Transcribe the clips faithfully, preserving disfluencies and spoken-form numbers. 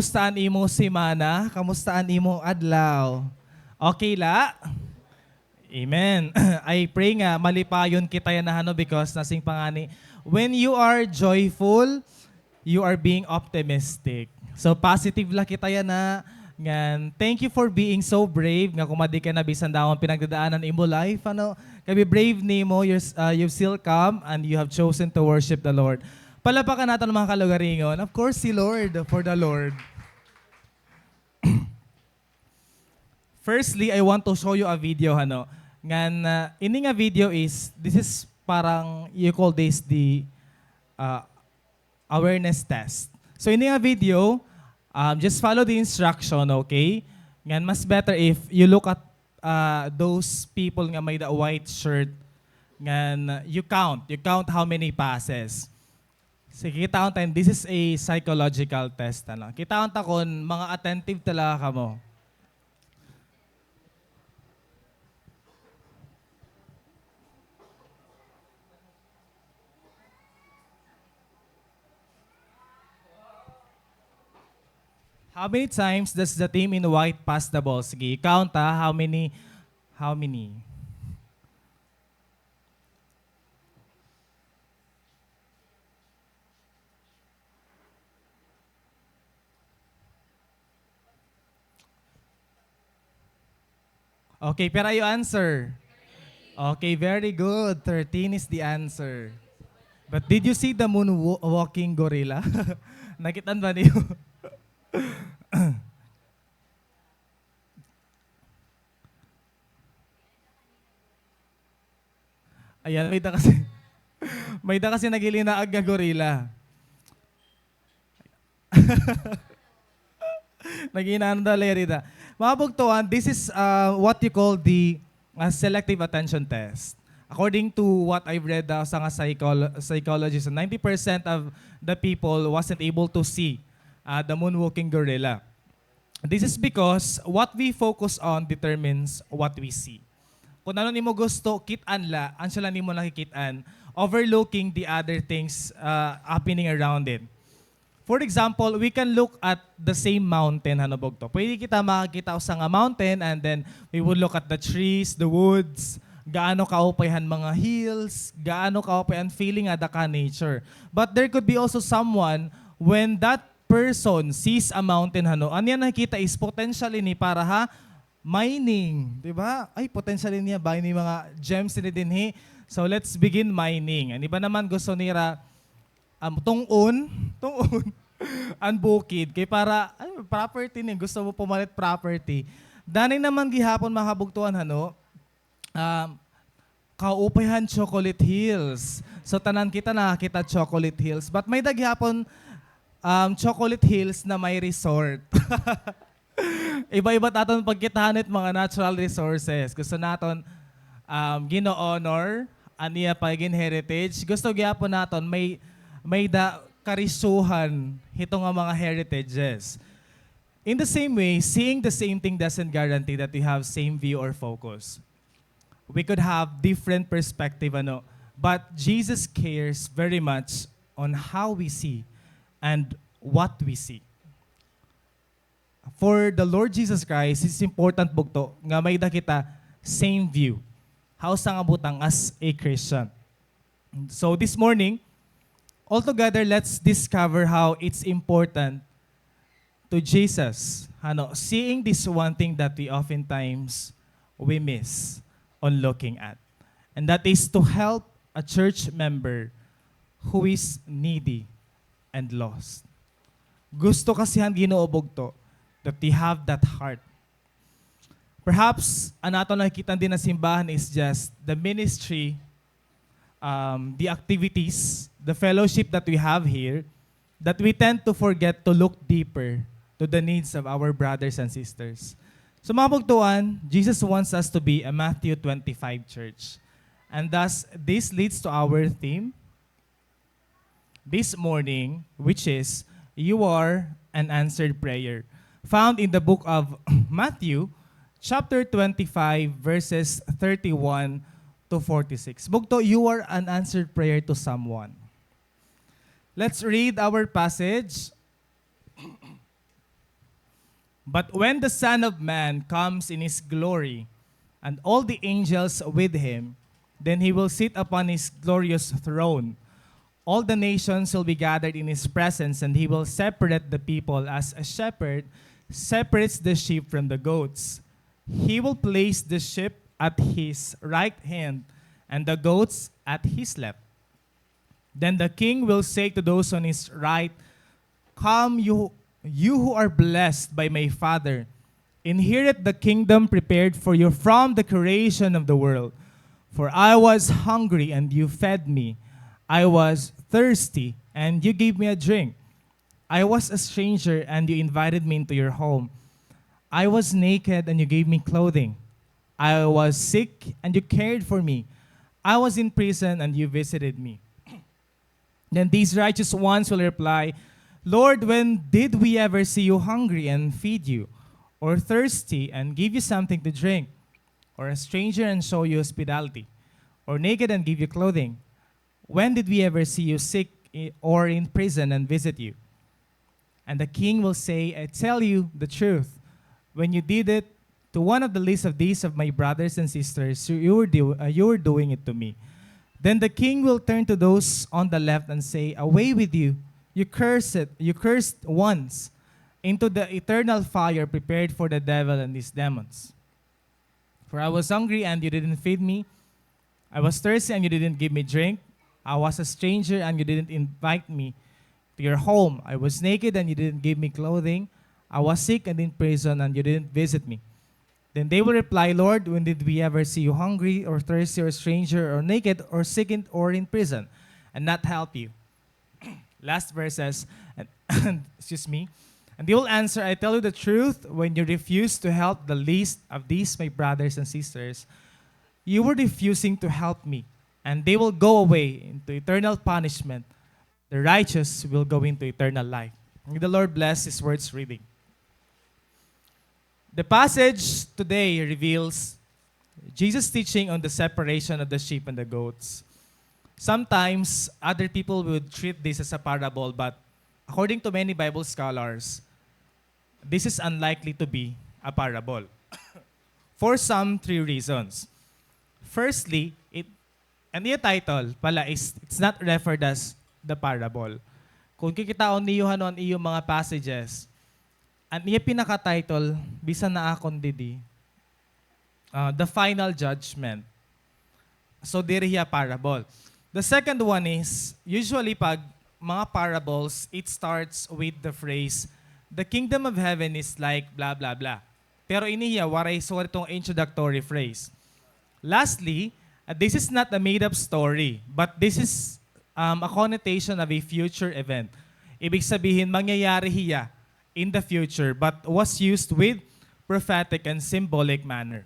Kamusta an imo semana? Kamusta an imo adlaw? Okay la? Amen. I pray nga malipayon kita yana, ano, because nasiring pa ngani, when you are joyful, you are being optimistic. So, positive la kita yana. Ngan, thank you for being so brave nga kumadi ka na bisan damo an pinagdadaanan imo life, ano. Kay brave nimo, you're s-, uh, you've still come and you have chosen to worship the Lord. Palakpakan naton, mga kalugaringon. Of course, si Lord, for the Lord. Firstly, I want to show you a video, ano. Ngan, uh, ini nga video is, this is parang, you call this the, uh, awareness test. So, ini nga video, um, just follow the instruction, okay? Ngan, mas better if you look at, uh, those people nga may-ada white shirt. Ngan, uh, you count. You count how many passes. Sige, kitaon ta, this is a psychological test, ano. Kitaon ta kon mga attentive talaga kamo. How many times does the team in white pass the ball? Sige, count, ha. How many? How many? Okay, pira iyo answer? Okay, very good. Thirteen is the answer. But did you see the moon wa-, walking gorilla? Nakit-an ba niyo? Ayan, may-ada kasi, may-ada kasi naghilinaag nga gorilla. Naghinaan da, Lerida. Mga bugtoan, this is, uh, what you call the, uh, selective attention test. According to what I've read, uh, sa nga psychol-, psychologist, ninety percent of the people wasn't able to see, uh, the moonwalking gorilla. This is because what we focus on determines what we see. Kung ano nimo gusto, kit-an la, an siya la nimo nakikit-an, overlooking the other things, uh, happening around it. For example, we can look at the same mountain, ano, bugto. Pwede kita makakita usa nga mountain, and then we would look at the trees, the woods, gaano kaupay han mga hills, gaano kaupay an feeling nga ada ka nature. But there could be also someone, when that person sees a mountain, ano, an iya nakikita is potential ini para ha mining, di ba? Ay, potential ini, bangin may mga gems ini dinhi. So, let's begin mining. An iba naman gusto nira, um, tun-on, tun-on an bukid. Kay para, ay, property ni, gusto mo pumalit property. Danay naman gihapon, mga kabugtoan, ano, um, kaupay han Chocolate Hills. So, tanan kita nakakita Chocolate Hills. But may-ada gihapon, um, Chocolate Hills na may resort. Iba-iba it aton pagkita han mga natural resources. Gusto naton, um, gin-o-honor an iya pagiging heritage. Gusto gihapon naton may, may-ada karisyohan hito nga mga heritages. In the same way, seeing the same thing doesn't guarantee that we have same view or focus. We could have different perspective, ano, but Jesus cares very much on how we see and what we see. For the Lord Jesus Christ, it's important, bugto, nga may-ada kita same view ha usa nga butang as a Christian. So this morning, all together, let's discover how it's important to Jesus, ano, seeing this one thing that we oftentimes we miss on looking at. And that is to help a church member who is needy and lost. Gusto kasi han Ginoo, bugto, that we have that heart. Perhaps, an aton nakikita dinhi ha simbahan is just the ministry, um, the activities, the fellowship that we have here, that we tend to forget to look deeper to the needs of our brothers and sisters. So, mga bugtoan, Jesus wants us to be a Matthew twenty-five church. And thus, this leads to our theme, this morning, which is, "You are an answered prayer," found in the book of Matthew, chapter twenty-five, verses thirty-one to forty-six. Bugto, you are an answered prayer to someone. Let's read our passage. But when the Son of Man comes in his glory, and all the angels with him, then he will sit upon his glorious throne. All the nations will be gathered in his presence, and he will separate the people as a shepherd separates the sheep from the goats. He will place the sheep at his right hand and the goats at his left. Then the king will say to those on his right, "Come, you, you who are blessed by my Father, inherit the kingdom prepared for you from the creation of the world. For I was hungry, and you fed me. I was thirsty, and you gave me a drink. I was a stranger, and you invited me into your home. I was naked, and you gave me clothing. I was sick, and you cared for me. I was in prison, and you visited me." Then these righteous ones will reply, "Lord, when did we ever see you hungry and feed you, or thirsty and give you something to drink, or a stranger and show you hospitality, or naked and give you clothing? When did we ever see you sick i- or in prison and visit you?" And the king will say, "I tell you the truth, when you did it to one of the least of these of my brothers and sisters, you, you were do, uh, you were doing it to me." Then the king will turn to those on the left and say, "Away with you, you cursed, you cursed ones, into the eternal fire prepared for the devil and his demons. For I was hungry and you didn't feed me. I was thirsty and you didn't give me drink. I was a stranger and you didn't invite me to your home. I was naked and you didn't give me clothing. I was sick and in prison and you didn't visit me." Then they will reply, "Lord, when did we ever see you hungry or thirsty or stranger or naked or sick in, or in prison and not help you?" Last verses, and, excuse me. And they will answer, "I tell you the truth, when you refuse to help the least of these, my brothers and sisters, you were refusing to help me." And they will go away into eternal punishment. The righteous will go into eternal life. May the Lord bless His words reading. The passage today reveals Jesus' teaching on the separation of the sheep and the goats. Sometimes, other people would treat this as a parable, but according to many Bible scholars, this is unlikely to be a parable. For some, three reasons. Firstly, it, an iya title pala is, it's not referred as the parable. Kung kikitaon niyo, ano, an iyo mga passages, an iya pinaka-title, bisan na akon didi, ah, the final judgment. So, diri hiya parable. The second one is, usually pag mga parables, it starts with the phrase, "The kingdom of heaven is like blah, blah, blah." Pero ini hiya, waray, so, itong introductory phrase. Lastly, uh, this is not a made-up story, but this is, um, a connotation of a future event. Ibig sabihin, mangyayari hiya in the future, but was used with prophetic and symbolic manner.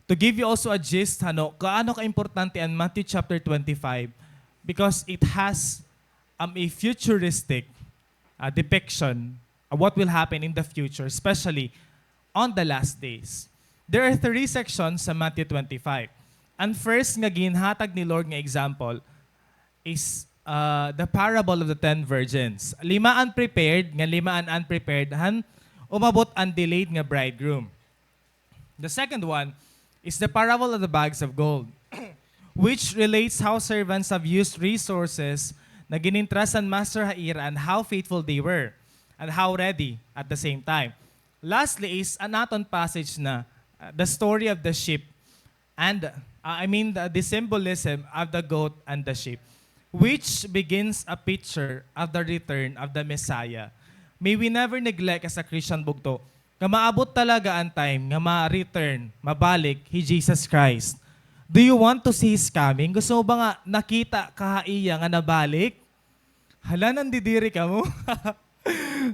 To give you also a gist, ano, gaano ka-importante an Matthew chapter twenty-five, because it has, um, a futuristic, uh, depiction of what will happen in the future, especially on the last days. There are three sections sa Matthew twenty-five. An first nga ginhatag ni Lord nga example is, uh, the parable of the ten virgins. Lima an prepared, nga lima an unprepared, han umabot an delayed nga bridegroom. The second one is the parable of the bags of gold, which relates how servants have used resources na gin-entrust han master ha ira and how faithful they were and how ready at the same time. Lastly is an aton passage na, uh, the story of the sheep and, uh, I mean, the, the symbolism of the goat and the sheep, which begins a picture of the return of the Messiah. May we never neglect as a Christian bugto nga maabot talaga an time nga ma-return, mabalik hi Jesus Christ. Do you want to see His coming? Gusto mo ba nga nakita ka ha iya nga nabalik? Hala, nandidiri kamo.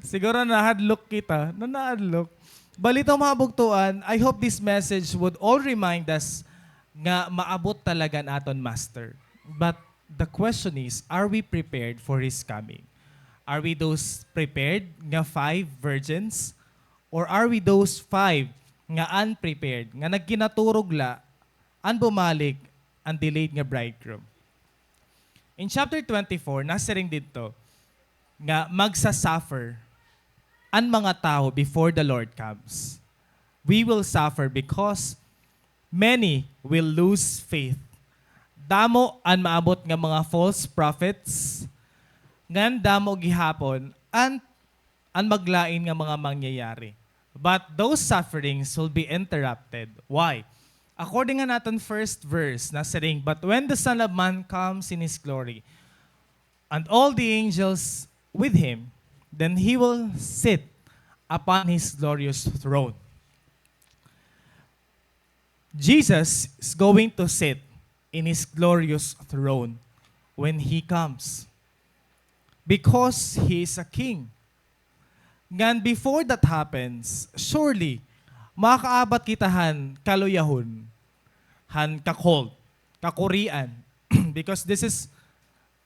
Siguro nahadlok kita. Na, nahadlok. Balitaw, mga bugtuan, I hope this message would all remind us nga maabot talaga an aton Master. But the question is, are we prepared for His coming? Are we those prepared nga five virgins? Or are we those five nga unprepared, nga nagkinaturog la an bumalik an delayed nga bridegroom? In chapter twenty-four, nasiring didto nga magsa-suffer an mga tawo before the Lord comes. We will suffer because many will lose faith. Damo an maabot nga mga false prophets, ngan damo gihapon an, an maglain nga mga mangyayari. But those sufferings will be interrupted. Why? According han aton first verse, nasiring, "But when the Son of Man comes in his glory, and all the angels with him, then he will sit upon his glorious throne." Jesus is going to sit in his glorious throne when he comes, because he is a king. Ngan before that happens, surely, makakaabat kita han kaluyahon, han ka-cult, kakurian, because this is,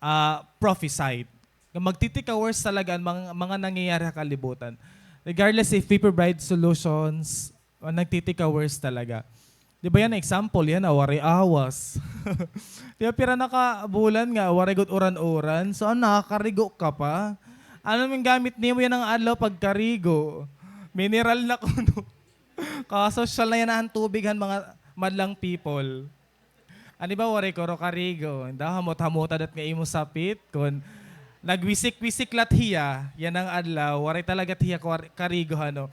ah, prophesied. Nga magti-take a worse talaga an mga, mga nangyayari ha kalibutan. Regardless if we provide solutions, ah, nagti-take a worse talaga. Di ba yana, example yana, waray awas. Di ba, pira na ka bulan nga, waray gud uran-uran. So, ano, nakakarigo ka pa? Ano man gamit nimo yana nga adlaw pagkarigo? Mineral na kuno. Kasosyal na yana han tubig han mga madlang people. Ano ba, waray kuro karigo. Daw hamot-hamota dat nga imo sapit. Kun nagwisik-wisik lat hiya, yana nga adlaw, waray talaga hiya kwar-, karigo, hano.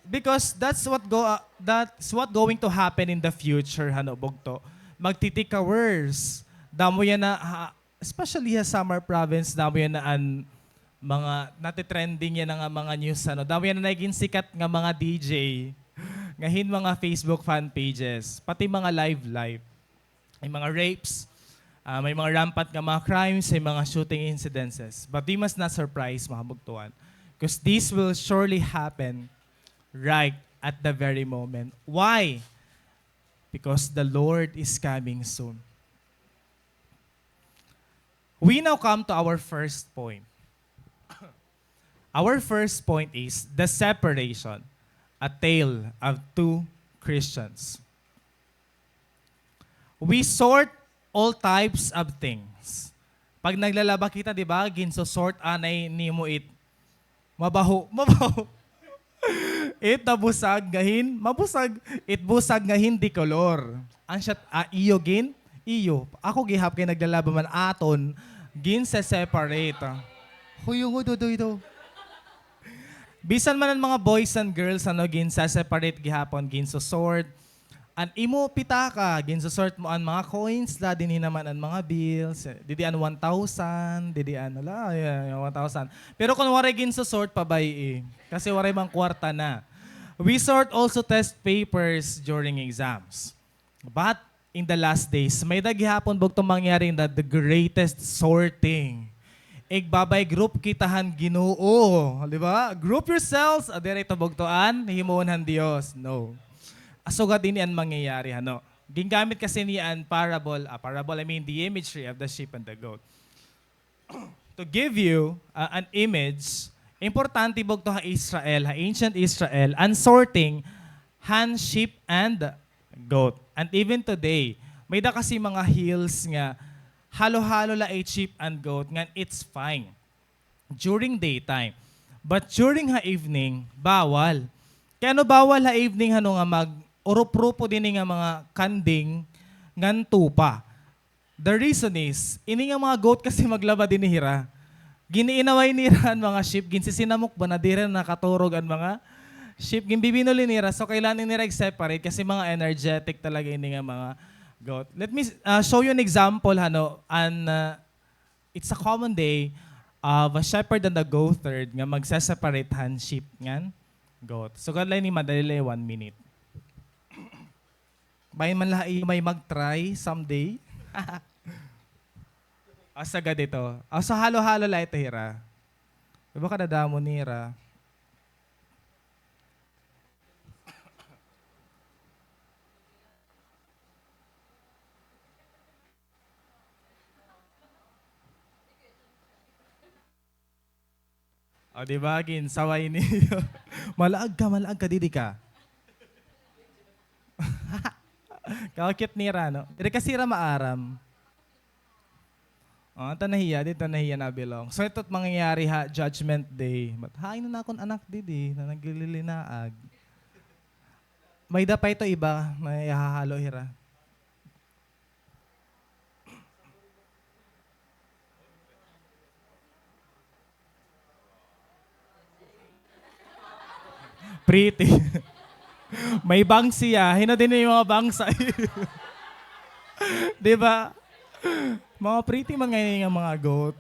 Because that's what go-, ah, that's what going to happen in the future, hano, bugto. Magti-take a worse. Damo yana, ha, especially ha Samar Province, damo yana an mga nati-trending yana nga mga news, ano. Damo yana nagin sikat nga mga D J nga hin mga Facebook fan pages, pati mga live, live. May mga rapes, ah, may mga rampant nga mga crimes, may mga shooting incidences. But we must not surprise, mga kabugtoan, 'cause this will surely happen right at the very moment. Why? Because the Lord is coming soon. We now come to our first point. Our first point is the separation, a tale of two Christians. We sort all types of things. Pag naglalaba kita, di ba, ginso-sort anay nimo it mabaho, mabaho. It nabusag nga hin-, mabusag, it busag nga hindi kolor. An siya, ah, iyo gin-, iyo. Ako gihap kay naglalaba man aton, ginse-separate. Huy, huy, duduy, do. Bisan man an mga boys and girls, ano, ginse-separate gihapon, ginso-sort. An imo pitaka, ginso-sort mo an mga coins la, dinhi naman an mga bills, didi an one thousand, didi an, hala, ayan, one thousand. Pero kun waray ginso-sort, pabay-i. Kasi waray man kwarta na. We sort also test papers during exams. But in the last days, may-ada gihapon bugto mangyari na the greatest sorting. Igbabay group kita han Ginoo, di ba? Group yourselves, ah, diri ito bugto an himuon han Dios. No. Sugad ini an mangyayari, hano. Gingamit kasi niya an parable, ah, parable, I mean, the imagery of the sheep and the goat. To give you, ah, an image, importante bugto ha Israel, ha ancient Israel, an sorting han sheep and goat. And even today, may-ada kasi mga hills nga halo-halo la it sheep and goat, ngan it's fine during daytime. But during ha evening, bawal. Kay ano bawal ha evening, hano, nga mag-urup-rupo dinhi nga mga kanding ngan tupa? The reason is, ini nga mga goat kasi maglaba dinhi hira. Gin-iinaway nira an mga sheep, ginsisinamok ba na diri na nakaturog an mga sheep. Ginbibinuli nira, so kailangan nira i-separate kasi mga energetic talaga ini nga mga goat. Let me, ah, show you an example, hano, an, ah, it's a common day of a shepherd and a goatherd nga magse-separate han sheep ngan goat. Sugad la ini, madali la, one minute. Bangin man la iyo may mag-try someday. Asa gad ito? Ah, so halo-halo la ito hira. Di ba kadadamo nira? O, di ba? Ginsaway niyo. Malaag ka, malaag ka, didi ka. Kakit nira, no? Diri kasi hira maaram. Ah, ta nahiya, di ta nahiya na belong. So, ito't mangyayari ha Judgment Day. But hain na akon anak didi na naglilinaag. May-ada pa ito iba na ihahalo hira. Pretty. May bangs siya. Hino din yung mga bangs sa Di ba? Mga pretty man ngayon yung mga goat.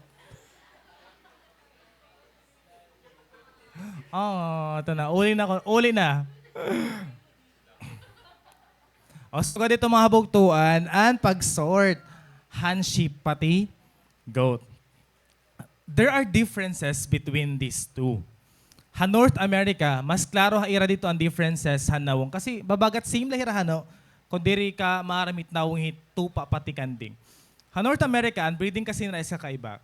Oo, ito na. Uli na ko. Uli na. O, so, dito mga habugtuan, an pag-sort han sheep pati goat. There are differences between these two. Ha North America, mas klaro ha ira dito an differences han nawong. Kasi babagat same la hira hano, kun diri ka maaram it nawong hit tupa pati kanding. Ha North America, an breeding kasi nira is kakaiba.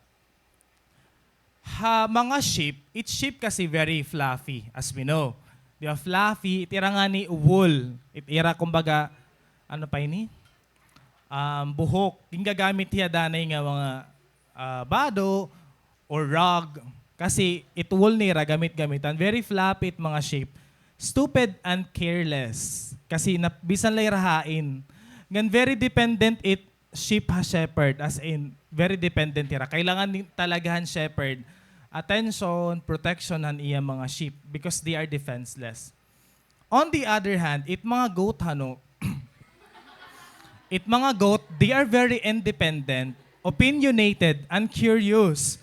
Ha mga sheep, it sheep kasi very fluffy, as we know. Di ba, fluffy, it ira ngani wool. It ira, kumbaga, ano pa ini? Um, buhok. Gingagamit hiya danay nga mga, ah, bado or rug. Kasi it wool nira, gamit-gamitan. Very fluffy it mga sheep. Stupid and careless. Kasi nap-, bisan la ira hain. Ngan very dependent it sheep ha shepherd, as in, very dependent hira. Kailangan ni-, talaga han shepherd attention, protection han iya mga sheep because they are defenseless. On the other hand, it mga goat, hano, it mga goat, they are very independent, opinionated, and curious.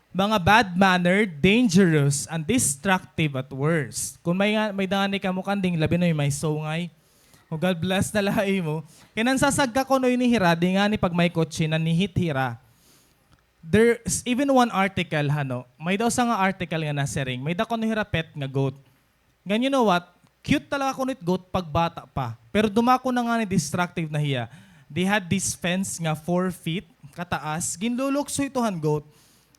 Mga bad-mannered, dangerous, and destructive at worst. Kun may nga, may-ada ngani kamo kanding, labi na yung may sungay. O, God bless na la ha imo. Kay nansasagka kuno ini hira, di ngani pag may kotse, nanihit hira. There's even one article, hano, may-ada usa nga article nga nasiring, may-ada kuno hira pet nga goat. Ngan, you know what? Cute talaga kuno it goat pagbata pa. Pero dumako na ngani destructive na hiya. They had this fence nga four feet kataas. Ginlulukso ito han goat.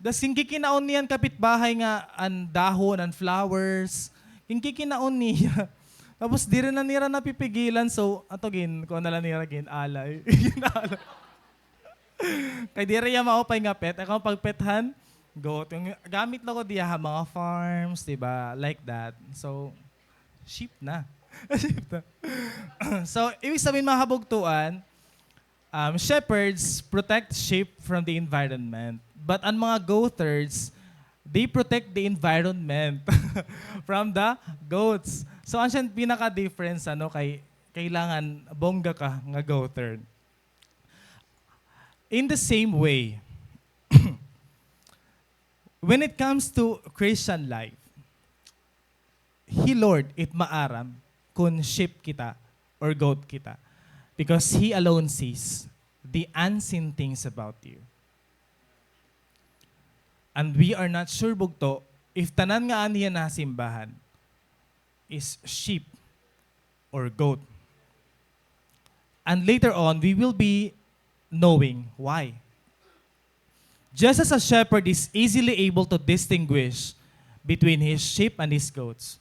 Das ginkikinaon niyan kapitbahay nga an dahon, an flowers. Ginkikinaon niya. Tapos diri na nira napipigilan. So, ato gin-, kuan na la nira, gin-alay. Gin-alay. Kay diri hiya maupay nga pet. Ako ang pag-pet han goat. Yung gamit la ko diya ha mga farms, di ba? Like that. So, sheep na. Sheep na. So, ibig sabihin, mga habugtuan, um, shepherds protect sheep from the environment. But ang mga goat herds, they protect the environment from the goats. So, ang siya pinaka-difference, ano, kay kailangan bongga ka nga goat herd. In the same way, when it comes to Christian life, He, Lord, it maaram kun sheep kita or goat kita, because He alone sees the unseen things about you. And we are not sure, bugto, if tanan nga anhi yana ha simbahan is sheep or goat. And later on, we will be knowing why. Just as a shepherd is easily able to distinguish between his sheep and his goats,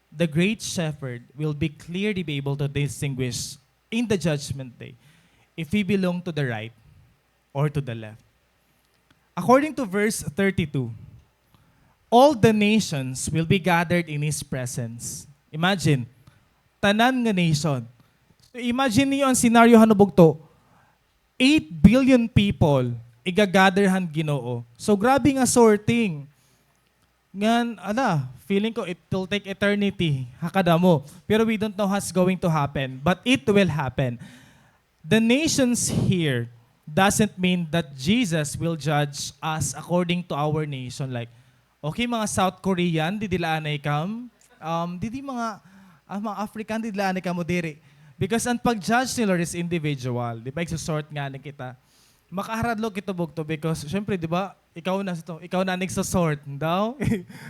the great shepherd will be clearly be able to distinguish in the judgment day if he belong to the right or to the left. According to verse thirty-two, all the nations will be gathered in His presence. Imagine, tanan nga nation. So, imagine niyo ang scenario, hano, bugto. Eight billion people iga-gather han Ginoo. So, grabe nga sorting. Ngan, ala, feeling ko it will take eternity, ha kadamo. Pero we don't know what's going to happen, but it will happen. The nations here doesn't mean that Jesus will judge us according to our nation. Like, okay, mga South Korean, didi la anay kam. Um, didi mga, ah, mga African, didi la anay kamo diri. Because ang pag-judge ni Lord is individual. Di ba, igsusort ngani kita. Makaharadlok ito, bugto, because, syempre, di ba, ikaw na ito, ikaw na nagsusort, daw?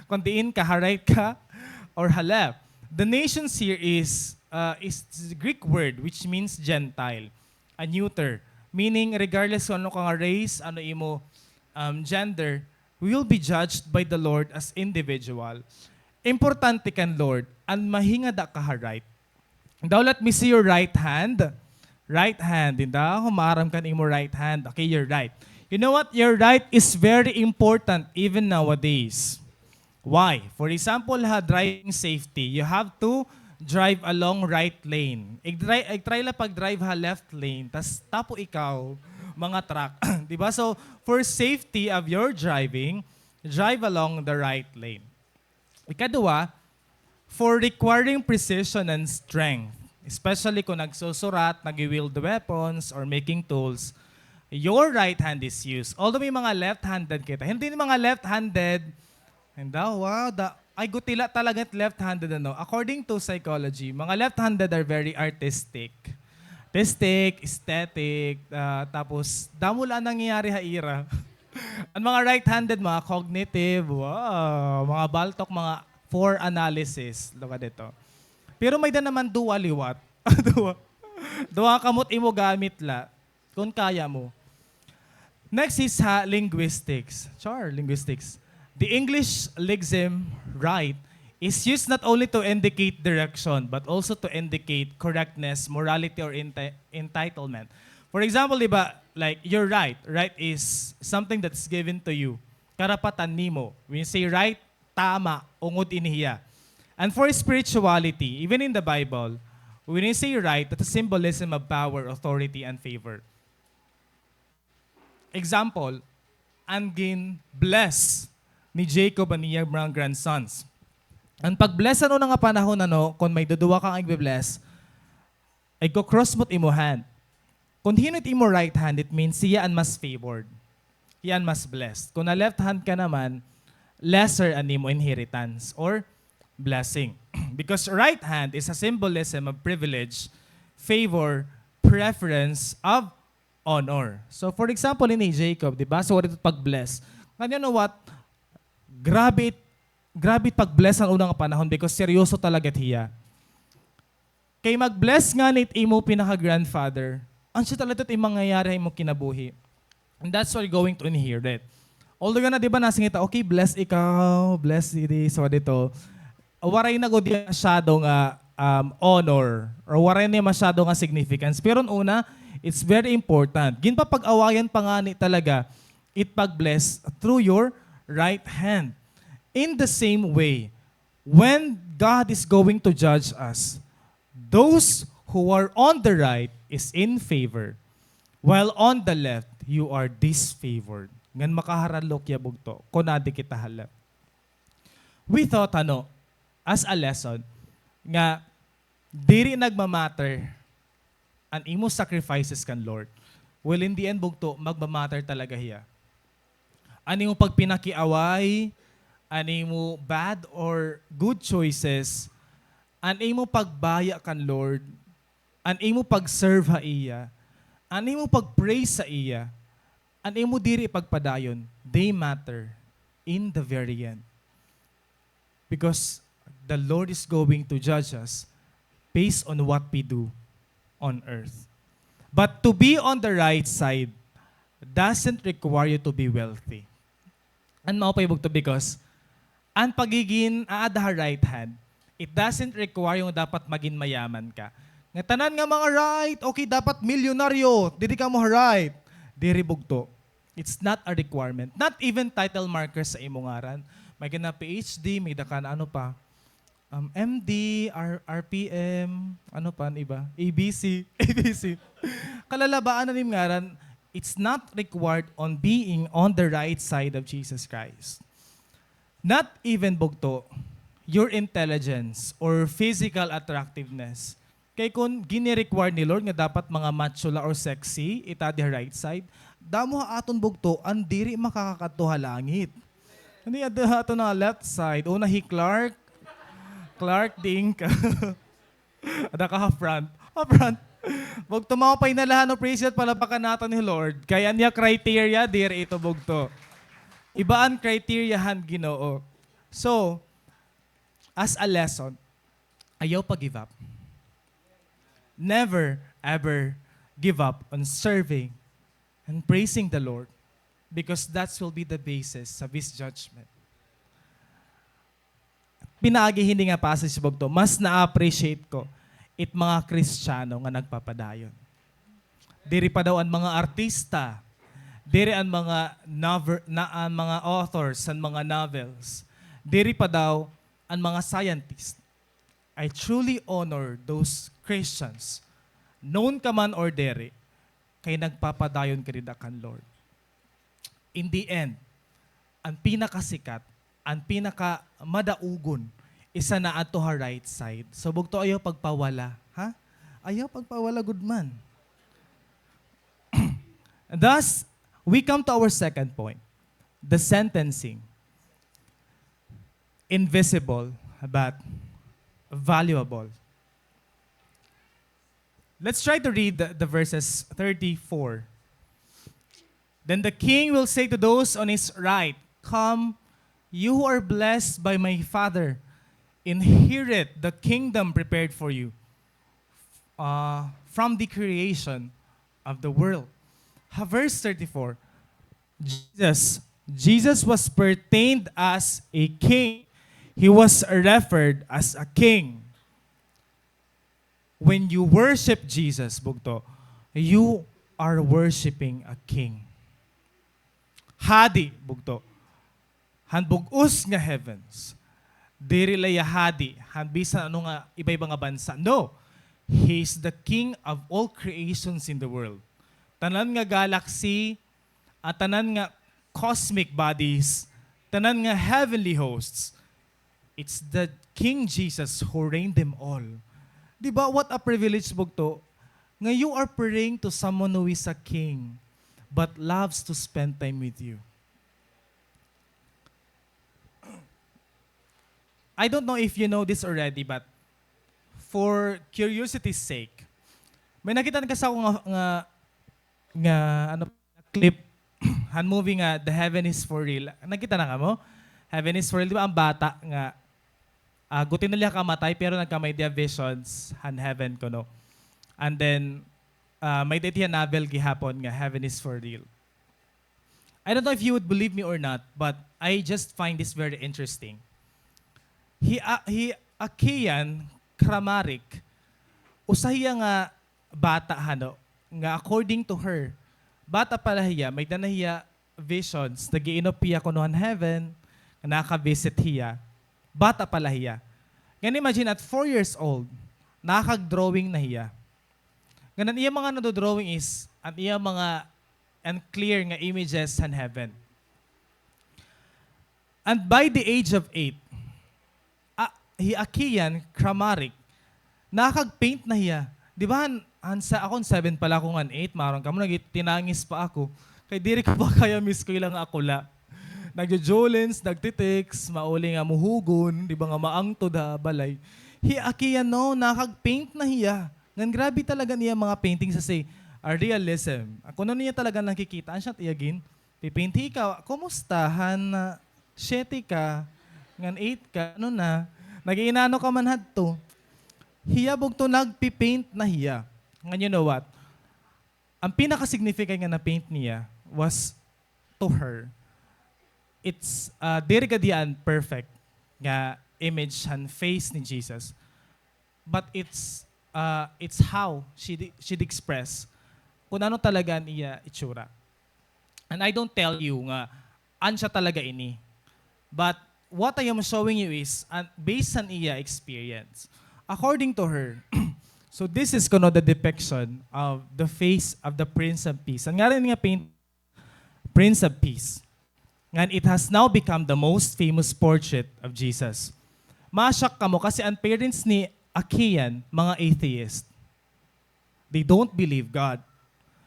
Kung diin ka, ha right ka, or ha left. The nations here is, uh, is the Greek word, which means Gentile, a neuter. Meaning, regardless kung ano ka nga race, ano imo, um, gender, we will be judged by the Lord as individual. Importante kan Lord, an mahingada ka ha right. Daw, let me see your right hand. Right hand, dinda, kung maaram kan imo right hand. Okay, your right. You know what? Your right is very important even nowadays. Why? For example, ha, driving safety, you have to drive along right lane. Ig-try, ig-try la pag-drive ha left lane, tas tapo ikaw, mga truck. Di ba? So, for safety of your driving, drive along the right lane. Ikaduha, for requiring precision and strength, especially kung nagsusurat, nag-wield weapons, or making tools, your right hand is used. Although may mga left-handed kita, hindi mga left-handed, hindi, wow, da, ay, gutila talaga it left-handed, ano. According to psychology, mga left-handed are very artistic. Artistic, aesthetic, ah, tapos damo la nangyayari ha ira. An mga right-handed, mga cognitive, wow, mga baltok, mga for analysis, lugar dito. Pero may da naman duwa liwat. Duwa. Duwa kamot imo gamit la, kung kaya mo. Next is ha, linguistics. Char, linguistics. The English lexeme right is used not only to indicate direction, but also to indicate correctness, morality, or enti-, entitlement. For example, di ba, like, you're right. Right is something that's given to you. Karapatan nimo. When you say right, tama, ungod ini hiya. And for spirituality, even in the Bible, when you say right, that's a symbolism of power, authority, and favor. Example, an gin-bless ni Jacob an iya mga grandsons. An pag-bless an una nga panahon, ano, kon may duduha ka nga igbe-bless, igko-cross mo it imo hand. Kon hin-o it imo right hand, it means siya an mas favored. Siya an mas blessed. Kon na-left hand ka naman, lesser an imo inheritance or blessing. Because right hand is a symbolism of privilege, favor, preference of honor. So, for example, ini Jacob, di ba? So, what it pag-bless? Ngan, you know what? Grabe it, grabe it pag-bless an una nga panahon because seryoso talaga it hiya. Kay mag-bless ngani it imo pinaka-grandfather, asya talaga it mangyayari ha imo kinabuhi. And that's what you're going to inherit. Although nga na, di ba, nasingita, okay, bless ikaw, bless ini, so dito. Waray na gud hiya masyado nga, um, honor, or waray na hiya masyado nga significance. Pero an una, it's very important. Ginpapag-awayan pa ngani talaga it pag-bless through your right hand. In the same way, when God is going to judge us, those who are on the right is in favor, while on the left, you are disfavored. Ngan makaharalok hiya bugto, kon adi kita ha left. We thought, ano, as a lesson, nga diri nagmamatter an imo sacrifices kan Lord. Well, in the end, bugto, magmamatter talaga hiya. An imo pagpinakiaway, an imo bad or good choices, an imo pagbaya kan Lord, an imo pag-serve ha iya, an imo pag-praise sa iya, an imo diri pagpadayon, they matter in the very end. Because the Lord is going to judge us based on what we do on earth. But to be on the right side doesn't require you to be wealthy. An maupay bugto, because an pagigin aada ha right hand, it doesn't require nga dapat magin mayaman ka. Nga tanan nga mga right, okay, dapat milyonaryo, diri kamo ha right. Diri bugto. It's not a requirement. Not even title markers sa imo ngaran. May ka na P H D, may da ka na ano pa. Um, M D, R-, R P M, ano pa an iba? A B C, A B C. Kalalabaan na nim ngaran, it's not required on being on the right side of Jesus Christ. Not even bugto, your intelligence or physical attractiveness. Kay kon gini-require ni Lord nga dapat mga macho la or sexy, it adi ha right side, damo ha aton bugto an diri makakakadto ha langit. Hindi, adi ha aton nga left side, una hi Clark, Clark, diin ka. Ada ka ha front. Ha front. Bugto, maupay na la han, no, praise God, palabakan naton hi Lord. Kay an iya criteria, diri ito bugto. Iba an criteria han Ginoo. So, as a lesson, ayaw pa-give up. Never, ever give up on serving and praising the Lord, because that will be the basis of His judgment. Pinaagi hini nga passage bugto, mas na-appreciate ko it mga Kristiyano nga nagpapadayon. Diri pa daw an mga artista, Diri an mga novel, na, an mga authors, an mga novels. Diri pa daw an mga scientist. I truly honor those Christians, known ka man or diri, kay nagpapadayon ka dida kan Lord. In the end, an pinakasikat, an pinakamadaugon, isa na adto ha right side. So, bugto, ayaw pagpawala, ha? Ayaw pagpawala gud man. Thus, we come to our second point, the sentencing. Invisible, but valuable. Let's try to read the, the verses thirty-four. Then the king will say to those on his right, "Come, you who are blessed by my Father, inherit the kingdom prepared for you, uh, from the creation of the world." Ha, verse thirty-four, Jesus, Jesus was pertained as a king. He was referred as a king. When you worship Jesus, bugto, you are worshiping a king. Hadi, bugto. Han bug-os nga heavens. Diri la hiya hadi han bisan ano nga iba-iba nga bansa. No. He is the king of all creations in the world. Tanan nga galaxy, an tanan nga cosmic bodies, tanan nga heavenly hosts, it's the King Jesus who reigned them all. Di ba, what a privilege, bugto, nga you are praying to someone who is a king but loves to spend time with you. I don't know if you know this already, but for curiosity's sake, may nakita na kasi ako nga, nga, nga, ano, clip han movie nga The Heaven is for Real. Nakita na kamo? Heaven is for Real, di ba? An bata nga, ah, guti na la hiya kamatay, pero nagkamay-ada hiya visions han heaven kuno. And then, ah, may-ada hiya novel gihapon nga Heaven is for Real. I don't know if you would believe me or not, but I just find this very interesting. Hi, ah, hi Akian Kramaric, usa hiya nga bata hano, nga according to her, bata pa la hiya, may-ada na hiya visions, nag-iinop hiya kuno han heaven, nga naka-visit hiya, bata pa la hiya. Ngan imagine, at four years old, nakag-drawing na hiya. Ngan an iya mga nado-drawing is an iya mga unclear nga images han heaven. And by the age of eight, ah, hi Akian Kramaric, nakag-paint na hiya. Di ba, han, han sa, ako, seven pa la ako ngan eight, maaram kamo, nagtinangis pa ako. Kay diri ko pa kaya mag-eskwela nga ako la. Nagjo-jolens, nagte-text, mauli nga muhugon, di ba, nga maangtod ha balay. Hi Akian, no, nakag-paint na hiya. Ngan grabe talaga an iya mga painting sa say, ah, realism. Kon ano niya talaga nakikita, asya it iya gin-, Pipinti ka, kumusta? Han, ah, siyete ka, ngan eight ka, ano na? Nag-iinano ka man hadto. Hiya bugto nagpi-paint na hiya. Ngan you know what? An pinaka-significant nga na-paint niya was to her. It's, ah, diri gad hiya an perfect nga image han face ni Jesus. But it's, uh, it's how she'd, she'd express kung ano talaga an iya itsura. And I don't tell you nga an siya talaga ini. But what I am showing you is, uh, based on iya experience. According to her, so this is kuno the depiction of the face of the Prince of Peace. An ngaran nga paint Prince of Peace. Ngan it has now become the most famous portrait of Jesus. Ma-shock kamo kasi an parents ni Akian, mga atheist. They don't believe God.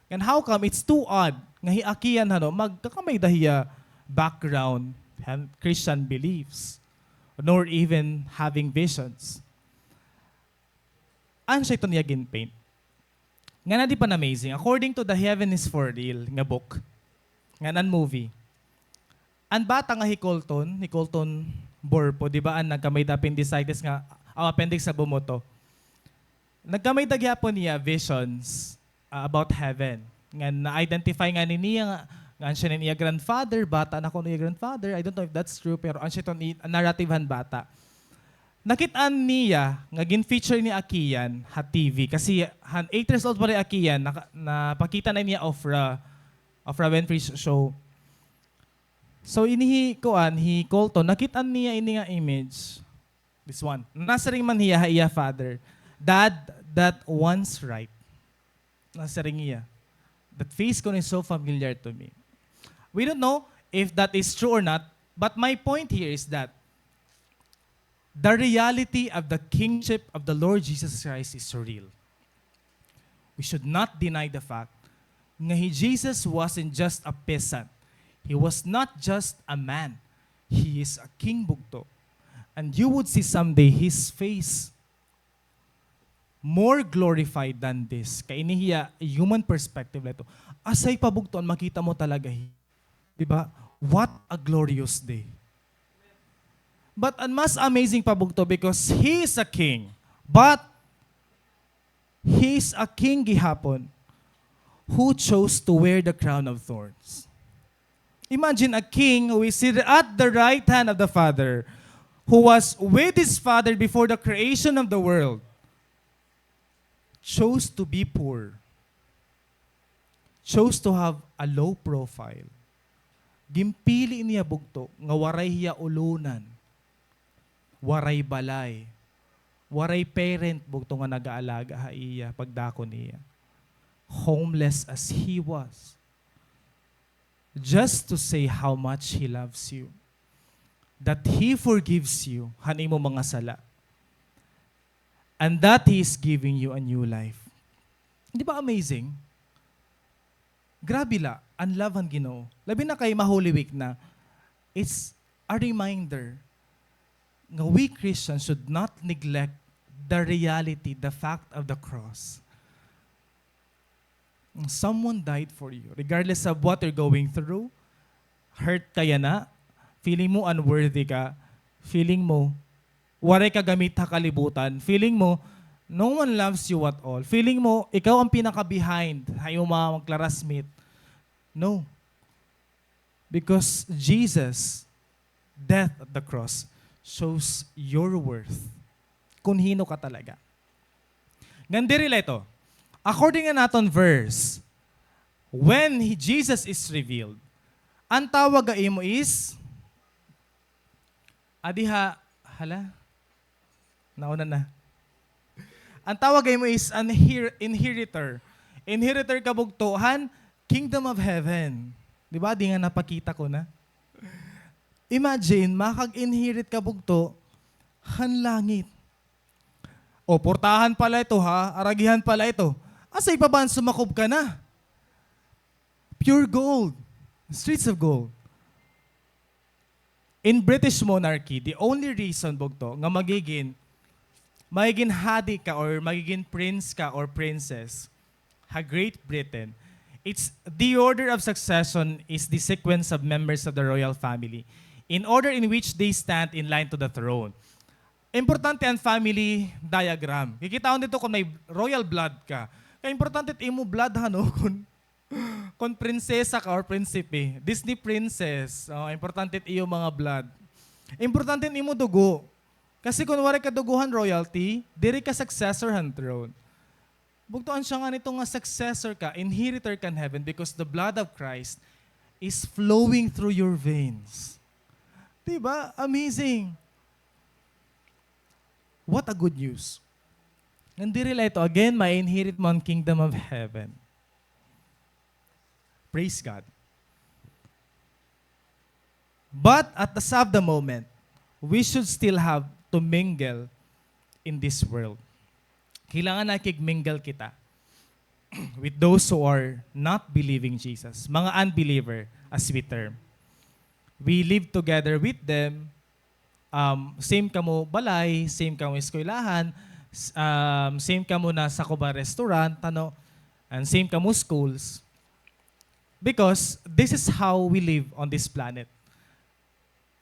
And how come it's too odd nga hi Akian, hano, magkakamay-ada hiya background han Christian beliefs, nor even having visions? An siya iton iya gin-paint. Ngan adi pa an amazing, according to the Heaven is for Real nga book, ngan an movie, an bata nga hi Colton, hi Colton Burpo, di ba, an nagkamay-ada appendicitis nga, aw, appendix nga bumuto. Nagkamay-ada gihapon niya visions, ah, about heaven. Ngan na-identify ngani niya nga, nga an siya an iya grandfather, bata na kuno iya grandfather. I don't know if that's true, pero an siya iton i-, narrative han bata. Nakit-an niya nga gin-feature ni Akian ha T V. Kasi han eight years old pa la hi Akian, naka-, napakita na niya Ofra Oprah Winfrey's show. So, ini hi, kuan, hi Colton, nakit-an niya ini nga image. This one. Nasiring man hiya ha iya father, "Dad, that one's right." Nasiring hiya. That face kuno is so familiar to me. We don't know if that is true or not, but my point here is that the reality of the kingship of the Lord Jesus Christ is real. We should not deny the fact nga hi Jesus wasn't just a peasant. He was not just a man. He is a king, bugto. And you would see someday his face more glorified than this. Kay ini hiya human perspective la ito. Asay pa, bugto, an makita mo talaga hi-, di ba? What a glorious day. But an mas amazing pa, bugto, because he is a king. But he is a king gihapon who chose to wear the crown of thorns. Imagine a king who is seated at the right hand of the Father, who was with his Father before the creation of the world, chose to be poor, chose to have a low profile. Ginpili niya, bugto, nga waray hiya ulonan, waray balay, waray parent, bugto, nga nagaalaga ha iya pagdako niya. Homeless as he was. Just to say how much he loves you. That he forgives you han imo mga sala. And that he is giving you a new life. Di ba amazing? Grabe la, an love han Ginoo. Labi na kay ma-Holy Week na, it's a reminder nga we Christians should not neglect the reality, the fact of the cross. Someone died for you. Regardless of what you're going through, hurt ka yana, feeling mo unworthy ka, feeling mo waray ka gamit ha kalibutan, feeling mo no one loves you at all, feeling mo ikaw an pinaka-behind ha imo mga classmate. No. Because Jesus' death at the cross shows your worth. Kun hin-o ka talaga. Ngan diri la ito. According han aton verse, when he, Jesus is revealed, an tawag ha imo is, adi ha, hala, nauna na. An tawag ha imo is an inher-, inheritor. Inheritor ka, bugto, han kingdom of heaven. Di ba? Di nga napakita ko na. Imagine, makag-inherit ka, bugto, han langit. O, portahan pa la ito, ha? Aragihan pa la ito. Asay pa ba an sumakob ka na? Pure gold. Streets of gold. In British monarchy, the only reason, bugto, nga magigin, magigin hadi ka or magigin prince ka or princess ha Great Britain, it's the order of succession is the sequence of members of the royal family in order in which they stand in line to the throne. Importante an family diagram. Kikitaon didto kon may royal blood ka. Kay importante it imo blood, ha, no? Kon, kon prinsesa ka or prinsipe, Disney princess, o, importante it iyo mga blood. Importante an imo dugo. Kasi kon waray ka dugo han royalty, diri ka successor han throne. Bugto, an siring ngadto nga successor ka, inheritor ka han heaven because the blood of Christ is flowing through your veins. Di ba? Amazing. What a good news. Ngan diri la ito, again, ma-inherit mo an kingdom of heaven. Praise God. But at the, of the moment, we should still have to mingle in this world. Kailangan nakig-mingle kita with those who are not believing Jesus, mga unbeliever, as we term. We live together with them. Um, same kamo balay, same kamo eskwelahan, s-, um, same kamo nasakob ha restaurant, ano, and same kamo schools. Because this is how we live on this planet.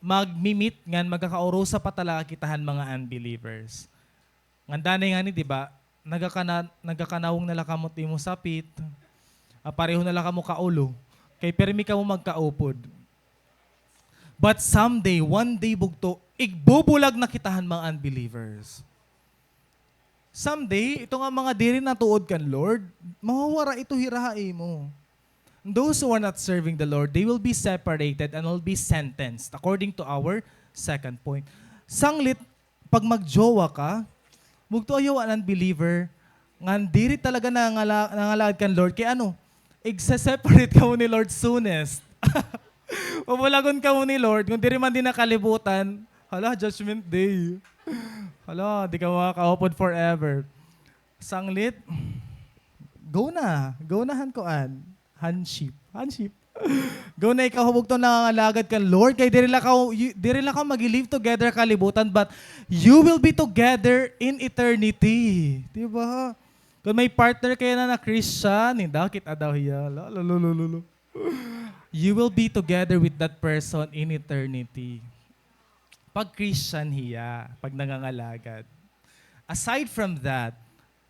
Magmi-meet ngan magkakaurusa pa talaga kita han mga unbelievers. Ngan danay ngani, di ba, nagakana-, nagakanawong na la kamo it imo sapit, ah, pareho na la kamo kaulo, kay pirmi kamo magkaupod. But someday, one day, bugto, igbubulag na kita han mga unbelievers. Someday, ito nga mga diri natuod kan Lord, mawawara ito hira ha imo. Those who are not serving the Lord, they will be separated and will be sentenced according to our second point. Sanglit, pag magjowa ka, bugto ayaw an unbeliever, ngan diri talaga nangala-, nangalagad kan Lord. Kay ano, igse-separate kamo ni Lord soonest. Pabulagon kamo ni Lord, kung diri man dinhi ha kalibutan, hala, judgment day. Hala, di ka makakaupod forever. Sanglit, go na. Go na han kuan. Hanship. Hanship. Go na ikaw, bugto, nangangalagad kan Lord. Kay diri la kaw, you, diri la kaw magi-live together ha kalibutan, but you will be together in eternity. Di ba? Kung may partner kayo na na Christian, hindi, kita daw hiya. Lo, lo, lo, lo, lo, lo. You will be together with that person in eternity. Pag Christian hiya, pag nangangalagad. Aside from that,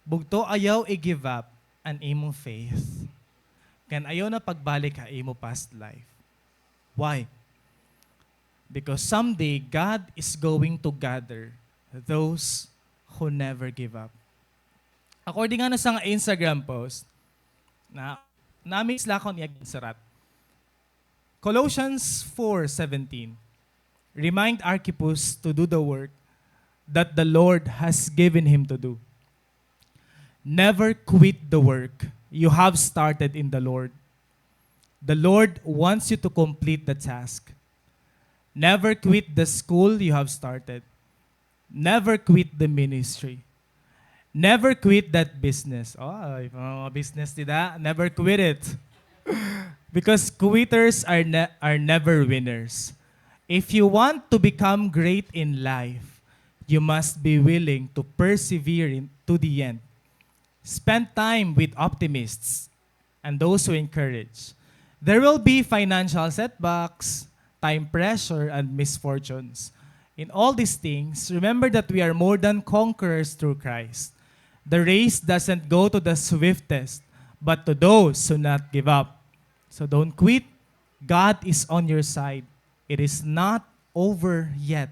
bugto, ayaw i-give up an imong faith. Ngan ayaw na pagbalik ha imo past life. Why? Because someday, God is going to gather those who never give up. According ano sa nga Instagram post, na, na-amaze la ako niya ginsurat. Colossians four seventeen, "Remind Archippus to do the work that the Lord has given him to do. Never quit the work you have started in the Lord. The Lord wants you to complete the task. Never quit the school you have started. Never quit the ministry. Never quit that business." Oh, may mga business dida. Never quit it. Because quitters are ne-, are never winners. If you want to become great in life, you must be willing to persevere in, to the end. Spend time with optimists and those who encourage. There will be financial setbacks, time pressure, and misfortunes. In all these things, remember that we are more than conquerors through Christ. The race doesn't go to the swiftest, but to those who not give up. So don't quit. God is on your side. It is not over yet.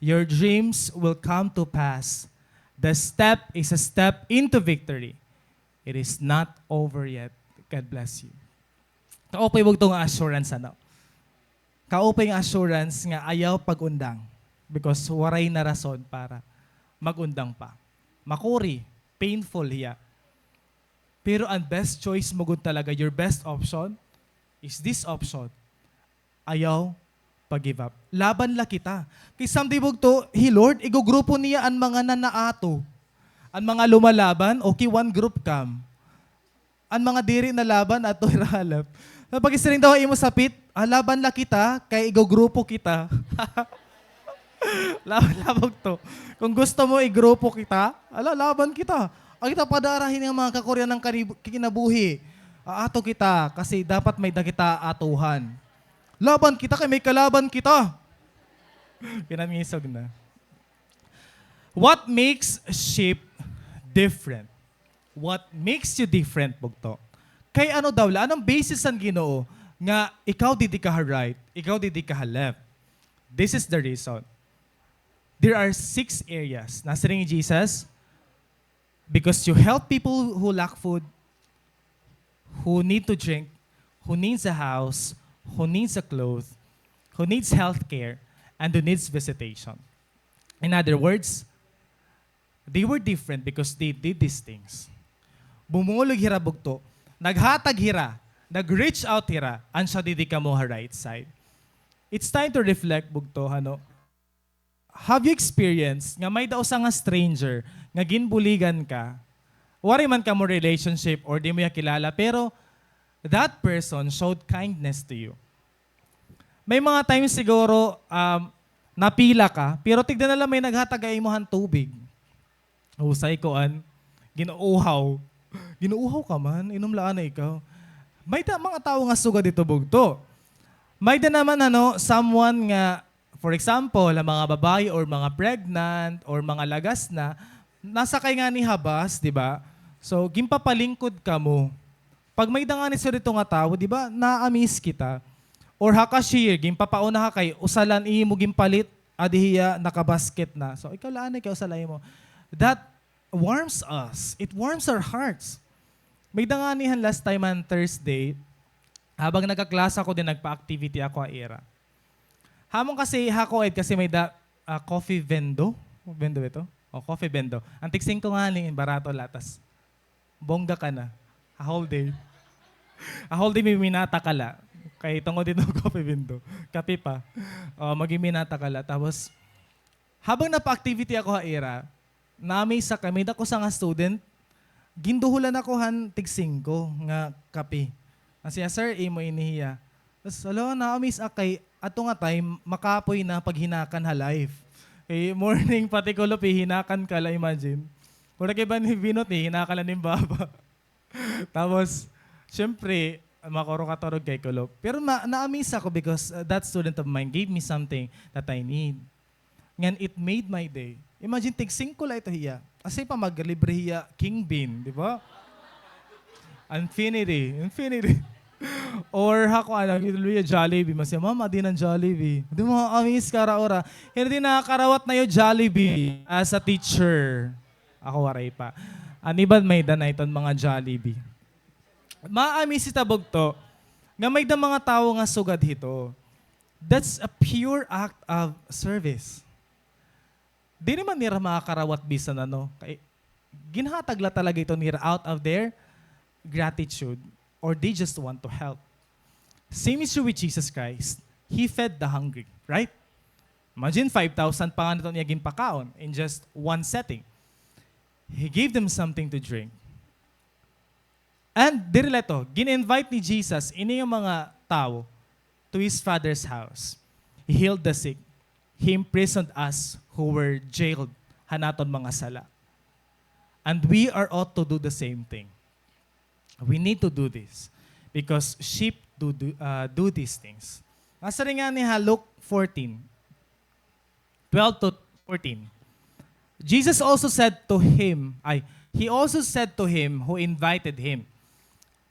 Your dreams will come to pass. The step is a step into victory. It is not over yet. God bless you. Kaupay bugto nga assurance, ano? Kaupay nga assurance nga ayaw pag-undang. Because waray na rason para mag-undang pa. Makuri, painful hiya. Pero an best choice mo gud talaga, your best option, is this option. Ayaw pag-give up. Laban la kita. Kay someday bugto, hi Lord, igugrupo niya an mga nanaato. An mga lumalaban, okay, one group kam. An mga diri nalaban, adto hira ha left. Pag-isiring daw ha imo sapit, "Ah, laban la kita, kay igugrupo kita." Laban la bugto. Kung gusto mo igrupo kita, ala, laban kita. Ay, kita padarahin nga mga kakurian ng kanib-, kinabuhi. Aato kita, kasi dapat may-ada kita atuhan. Laban kita, kay may kalaban kita. Pinamisog na. What makes sheep different? What makes you different, bugto? Kay ano daw la, anong basis an Ginoo nga ikaw didi ka ha right, ikaw didi ka ha left? This is the reason. There are six areas. Nasiring ni Jesus, because you help people who lack food, who need to drink, who needs a house, who needs a cloth, who needs health care, and who needs visitation. In other words, they were different because they did these things. Bumulog hira bugto, naghatag hira, nag-reach out hira, an siya didi kamo ha right side. It's time to reflect bugto, ano? Have you experienced nga may-ada usa nga stranger nga ginbuligan ka? Waray man kamo relationship or di mo iya kilala, pero that person showed kindness to you. May mga times siguro, um, napila ka, pero tigda na la may naghatag ha imo han tubig. Husay kuan, gin-uuhaw. Gin-uuhaw ka man, inom la anay ikaw. May-ada mga tawo nga sugad hito bugto. May-ada naman, ano, someone nga, for example, an mga babaye or mga pregnant or mga lagas na, nasakay ngani ha bus, di ba? So, ginpapalingkod kamo. Pag may-ada ngani sugad hito nga tawo, di ba, na-amaze kita. Or ha cashier, ginpapauna ka kay usa la an imo ginpalit, adi hiya, nakabasket na. So, ikaw la anay kay usa la imo. That warms us. It warms our hearts. May-ada ngani han last time han Thursday, Habang nagkaklase ako, din nagpa-activity ako ha ira. Hamon kasi ha Kuwait kasi may da, ah, coffee vendo. Vendo ito? O, coffee vendo. An tigsingko ngani, barato la, tas bongga ka na. A whole day. A whole day, may minata ka la. Kay tungod ito, coffee vendo. Kape pa. O, maghiminata ka la. Tapos, habang napa-activity ako ha ira, na-amaze ako, may-ada ko usa nga student, ginduholan ako han tigsingko nga kape. Nga siya, "Sir, imo ini hiya." Tas, hala, na-amaze ako kay, ato nga time, makapoy na paghinakan ha life. Kay morning pati kulop, hihinakan ka la, imagine. Wala kay ba ni binot, hihinakan la nim baba. Tapos, syempre, makuro ka turog kay kulop. Pero ma-, na-amaze ako because, uh, that student of mine gave me something that I need. Ngan it made my day. Imagine, tigsingko la ito hiya. Asya pa maglibre hiya, King Bean, di ba? Infinity, infinity. Or ako, ano, giluya Jollibee. Masya, "Ma'am, adi na an Jollibee." Di, ma-amaze ka ura-ura. Hindi nakakarawat na iyo Jollibee as a teacher. Ako waray pa. An iban may-ada na iton mga Jollibee. Ma-amaze kita bugto nga may-ada mga tawo nga sugad hito. That's a pure act of service. Diri man nira makakarawat bisan ano. Kay, ginhatag la talaga ito nira out of their gratitude or they just want to help. Same is true with Jesus Christ. He fed the hungry, right? Imagine, five thousand pa ngani iton iya ginpakaon in just one setting. He gave them something to drink. And diri la ito, gin-invite ni Jesus ini nga mga tawo to his Father's house. He healed the sick. He imprisoned us who were jailed han aton mga sala. And we are ought to do the same thing. We need to do this because sheep do, do, uh, do these things. Nasiring ngani ha Luke fourteen, twelve to fourteen. Jesus also said to him, ay, he also said to him who invited him,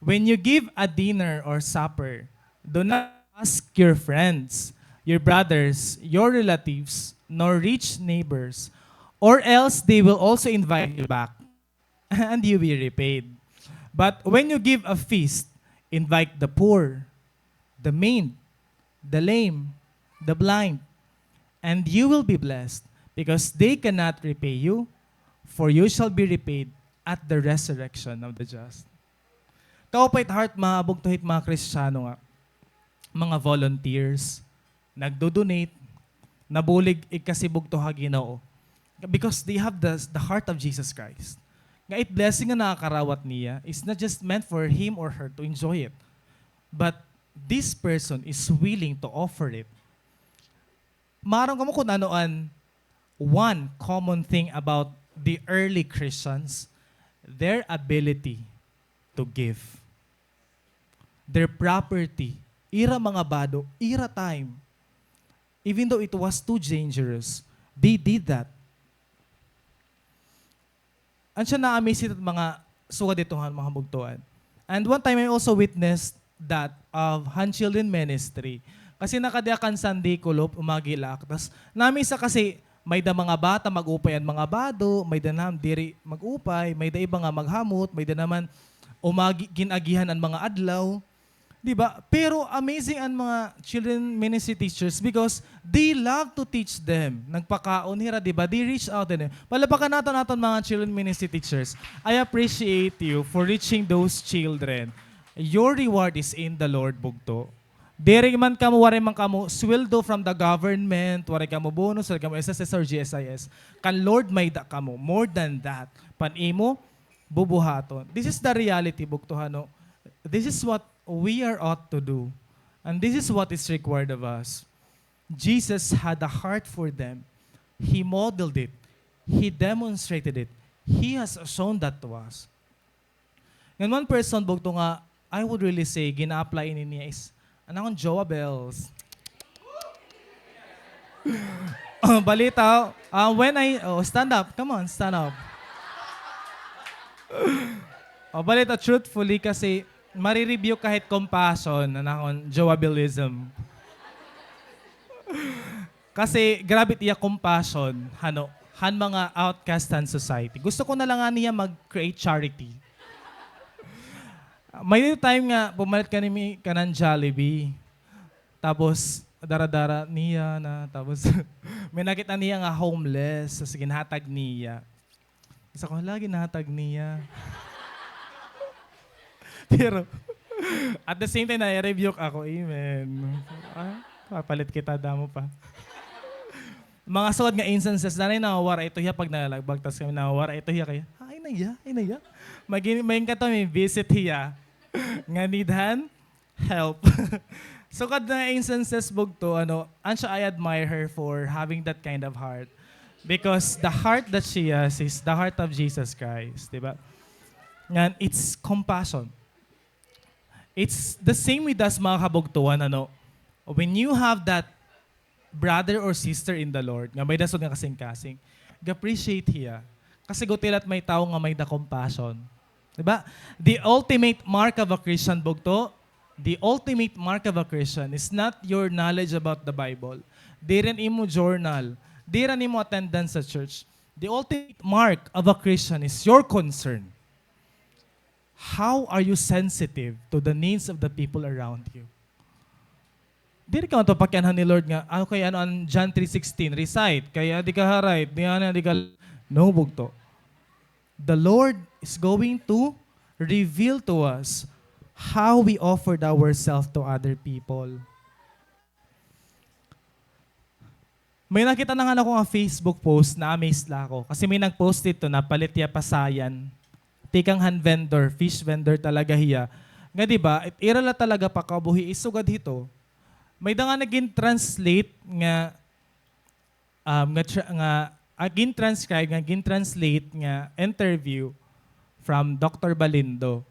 "When you give a dinner or supper, do not ask your friends, your brothers, your relatives, nor rich neighbors, or else they will also invite you back." And you will be repaid. But when you give a feast, invite the poor, the maimed, the lame, the blind, and you will be blessed, because they cannot repay you, for you shall be repaid at the resurrection of the just. Kaupay it heart, mga bugto, hit mga Kristiyano nga mga volunteers, nagdo-donate, nabulig ikasibugto ha Ginoo. Because they have the, the heart of Jesus Christ. Nga it blessing nga nakakarawat niya is not just meant for him or her to enjoy it, but this person is willing to offer it. Maaram kamo kun ano an one common thing about the early Christians? Their ability to give. Their property, ira mga bado, ira time. Even though it was too dangerous, they did that. An siya na-amaze it mga sugad didto han mga bugtoan. And one time, I also witnessed that of han children ministry. Kasi nakadi ak han Sunday kulop, umagi la ak. Tas na-amaze ak kasi may-ada mga bata, mag-upay an mga bado, may-ada naman diri mag-upay, may-ada iba nga maghamot, may-ada naman umagi, gin-agihan an mga adlaw. Di ba? Pero amazing an mga children ministry teachers because they love to teach them. Nagpakaon hira, di ba? They reach out to them. Palakpakan naton aton mga children ministry teachers. I appreciate you for reaching those children. Your reward is in the Lord, bugto. Diri man kamo, waray man kamo sweldo from the government, waray kamo bonus, waray kamo S S S or G S I S. Kan Lord may-ada kamo. More than that, pan-imo bubuhaton. This is the reality, bugto, ha, no? This is what we are ought to do. And this is what is required of us. Jesus had a heart for them. He modeled it. He demonstrated it. He has shown that to us. Ngan one person, bugto, nga I would really say, gina-apply ini niya is an akon jowa, Bells. Oh, balita, ah, when I, oh, stand up. Come on, stand up. Oh, balita, truthfully, kasi mare-rebuke ka hit compassion, an akon jowabilism. Kasi grabe it iya compassion, hano, han mga outcast han society. Gusto ko na la ngani hiya mag-create charity. May time nga pumalit kami kanan Jollibee. Tapos, dara-dara niya na. Tapos, may nakita niya nga homeless. Tapos, ginhatag niya. Isa ko, "Hala, ginhatag niya." Pero, at the same time, na-rebuke ako. Amen. Ah, papalit kita, damo pa. Mga suwad nga instances, danay nawawara ito hiya pag nalalagbag, tas kami nawawara ito hiya kay, "Ay na ya, ay na ya." Magin-, may kato, may visit hiya nga need han help. Sukad nga instances, bugto, ano, ansya, I admire her for having that kind of heart. Because the heart that she has is the heart of Jesus Christ, di ba? Ngan, it's compassion. It's the same with us, mga kabugtuan, ano. When you have that brother or sister in the Lord, nga may-ada sugad nga kasingkasing, ga-appreciate hiya. Kasi gutilat may tawo nga may-ada compassion. Di ba? The ultimate mark of a Christian, bugto, the ultimate mark of a Christian is not your knowledge about the Bible. Diri an imo journal. Diri an imo attendance sa church. The ultimate mark of a Christian is your concern. How are you sensitive to the needs of the people around you? Diri ka man to pakianhan ni Lord nga, ah, okay, ano an John three sixteen, recite, kay adi ka ha-right, di, ano, di ka, no, bugto. The Lord is going to reveal to us how we offered ourselves to other people. May nakita na nga ako nga Facebook post, na-amaze la ako. Kasi may nag-post didto, napalit hiya pasayan. Tikang han vendor, fish vendor talaga hiya. Nga, di ba, it-, ira la talaga pakabuhi, isugad hito. May-ada nga nagin-translate nga, um, nga tra-, nga, ah, gin-transcribe, nga gin-translate nga interview from Doctor Balindo.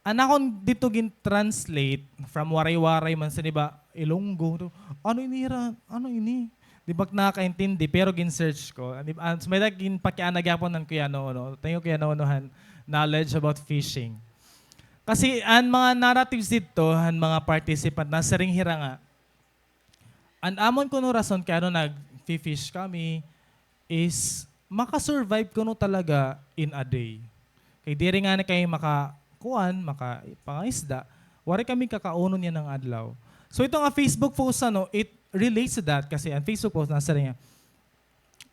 An akon didto gin-translate from Waray-Waray man sa, di ba, Ilonggo. Ano ini hira? Ano ini? Di ba nakakaintindi, pero gin-search ko. Di ba, ah, so may-ada ginpakiana gihapon han Kuya Nono. Thank you, Kuya Nono, han knowledge about fishing. Kasi an mga narratives didto, han mga participant, nasiring hira nga, an amon kuno rason kay ano nagfi-fish kami is maka-survive kuno talaga in a day. Kay diri ngani kay makakuan, makapangisda, waray kami kakaunon yana nga adlaw. So ito nga Facebook post, ano, it relates to that kasi an Facebook post nasiring nga,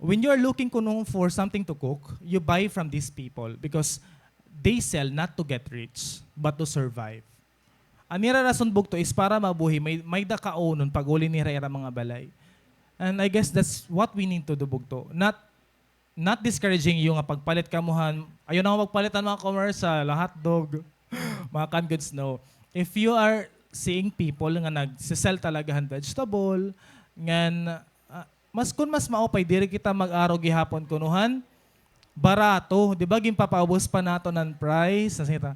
when you are looking kuno for something to cook, you buy from these people because they sell not to get rich, but to survive. An ira rason bugto is para mabuhi, may, may-ada kaunon pag-uli nira ira mga balay. And I guess that's what we need to do, bugto. Not, not discouraging you nga pagpalit kamo han, ayaw na nga magpalit han mga commercial, hotdog, mga canned goods, no. If you are seeing people nga nagse-sell talaga han vegetable, ngan, ah, mas, kon mas maupay, diri kita mag-aro gihapon kuno han barato, di ba, ginpapaubos pa naton an price. Nasiring ta,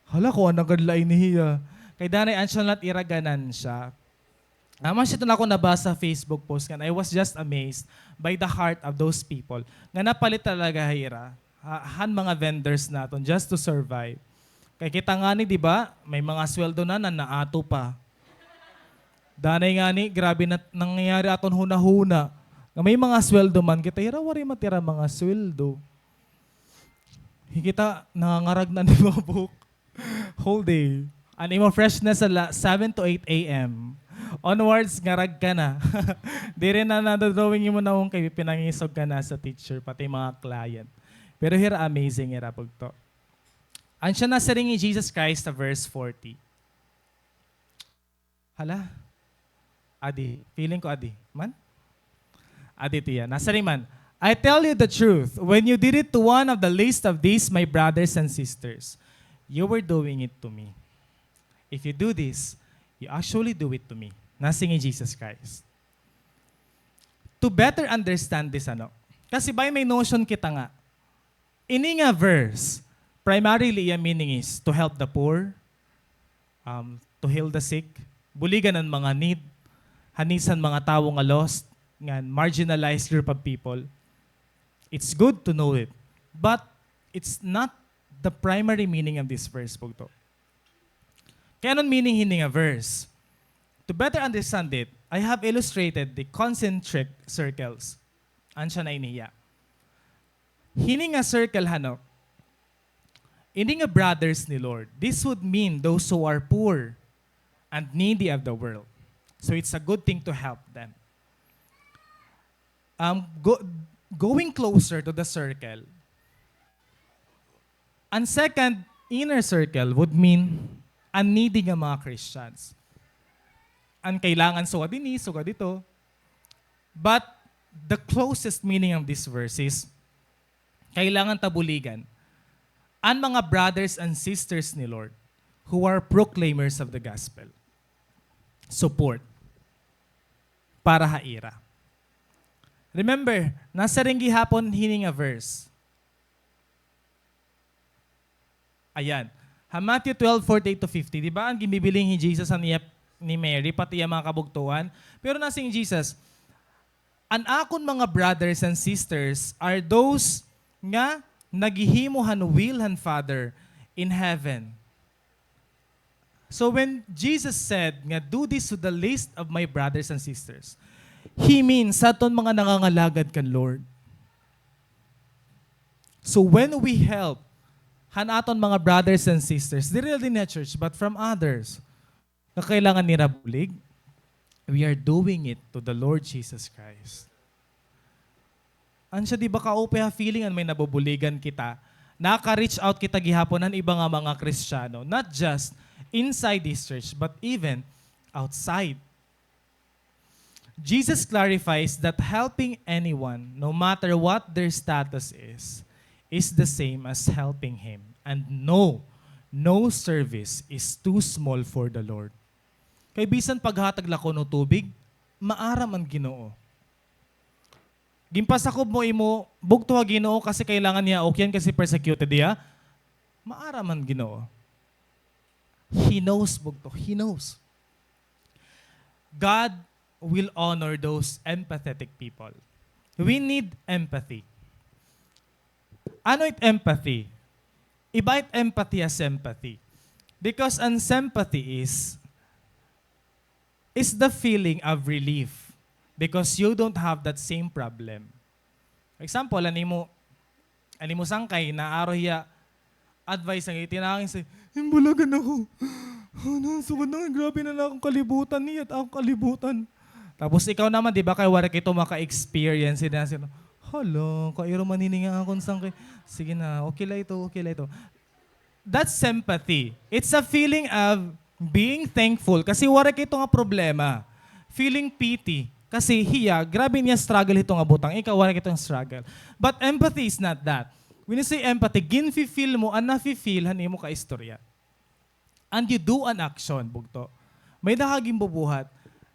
"Hala, kuan na gad la ini hiya." Kay danay an siya la it ira ganansya. Amo siya ito nga akon nabasa Facebook post, ngan I was just amazed by the heart of those people nga napalit talaga hira, ha-, han mga vendors naton just to survive. Kay kita ngani, di ba, may mga sweldo na, na naato pa. Danay ngani, grabe na nangyayari aton hunahuna. Nga may mga sweldo man kita, hira waray man it ira mga sweldo. Hi kita, nangangarag na an mga buhok. Whole day. An imo freshness sa la-, seven to eight A M. Onwards, ngarag ka na. Diri na nadodrawing imo nawong kay pinangisog ka na sa teacher, pati mga client. Pero hira amazing, hira bugto. An siya nasiring ni Jesus Christ sa verse forty. Hala. Adi. Feeling ko adi. Man? Adi tiya. Nasiring man, "I tell you the truth, when you did it to one of the least of these, my brothers and sisters, you were doing it to me. If you do this, you actually do it to me." Nasiring ni Jesus Christ. To better understand this, ano? Kasi bay may notion kita nga, ini nga verse, primarily, iya meaning is to help the poor, um, to heal the sick, buligan an mga need, hanis han mga tawo nga lost, ngan marginalized group of people. It's good to know it, but it's not the primary meaning of this verse, bugto. Kay ano an meaning hini nga verse? To better understand it, I have illustrated the concentric circles. An siya na ini hiya. Hini nga circle, hano, Ini nga brothers ni Lord, this would mean those who are poor and needy of the world. So it's a good thing to help them. Um, go, going closer to the circle, an second inner circle would mean an needy nga mga Christians. An kailangan sugad dinhi, sugad didto. But the closest meaning of this verse is, kailangan ta buligan an mga brothers and sisters ni Lord who are proclaimers of the gospel. Support para ha ira. Remember, nasiring gihapon hini nga verse. Ayan. Ha Matthew twelve forty-eight to fifty, di ba, an ginbibiling hi Jesus an iya ni Mary, pati iya mga kabugtoan. Pero nasiring hi Jesus, an akon mga brothers and sisters are those nga naghihimo han will han Father in heaven. So when Jesus said nga, "Do this to the least of my brothers and sisters," he means sa aton mga nangangalagad kan Lord. So when we help han aton mga brothers and sisters, diri la dinhi ha church, but from others, nga kailangan nira bulig, we are doing it to the Lord Jesus Christ. An siya, di ba, kaupay ha feeling an may nabubuligan kita? Naka-reach out kita gihapon han iba nga mga Kristiyano, not just inside this church, but even outside. Jesus clarifies that helping anyone, no matter what their status is, is the same as helping him. And no, no service is too small for the Lord. Kay bisan paghatag la kuno tubig, maaram an Ginoo. Ginpasakob mo imo bugto ha Ginoo kasi kailangan niya ukyan kasi persecuted hiya. Maaram an Ginoo. He knows, bugto. He knows. God will honor those empathetic people. We need empathy. Ano it empathy? Iba it empathy ha sympathy. Because an sympathy is, is the feeling of relief because you don't have that same problem. Example, an imo, an imo sangkay, naaro hiya advice nga itinangis, "Imbulagan ako. Ano, sugad na, grabe na la akon kalibutan niya, akon kalibutan." Tapos ikaw naman, di ba, kay waray ka ito maka-experience, hindi na sila, "Hala, kairo man hini nga akon sangkay. Sige na, okay la ito, okay la ito." That's sympathy. It's a feeling of being thankful kasi waray ka ito nga problema. Feeling pity kasi hiya, grabe niya struggle hito nga butang, ikaw waray ka ito nga struggle. But empathy is not that. When you say empathy, ginfi-feel mo an nafi-feel han imo kaistorya. And you do an action, bugto. May-ada ka ginbubuhat,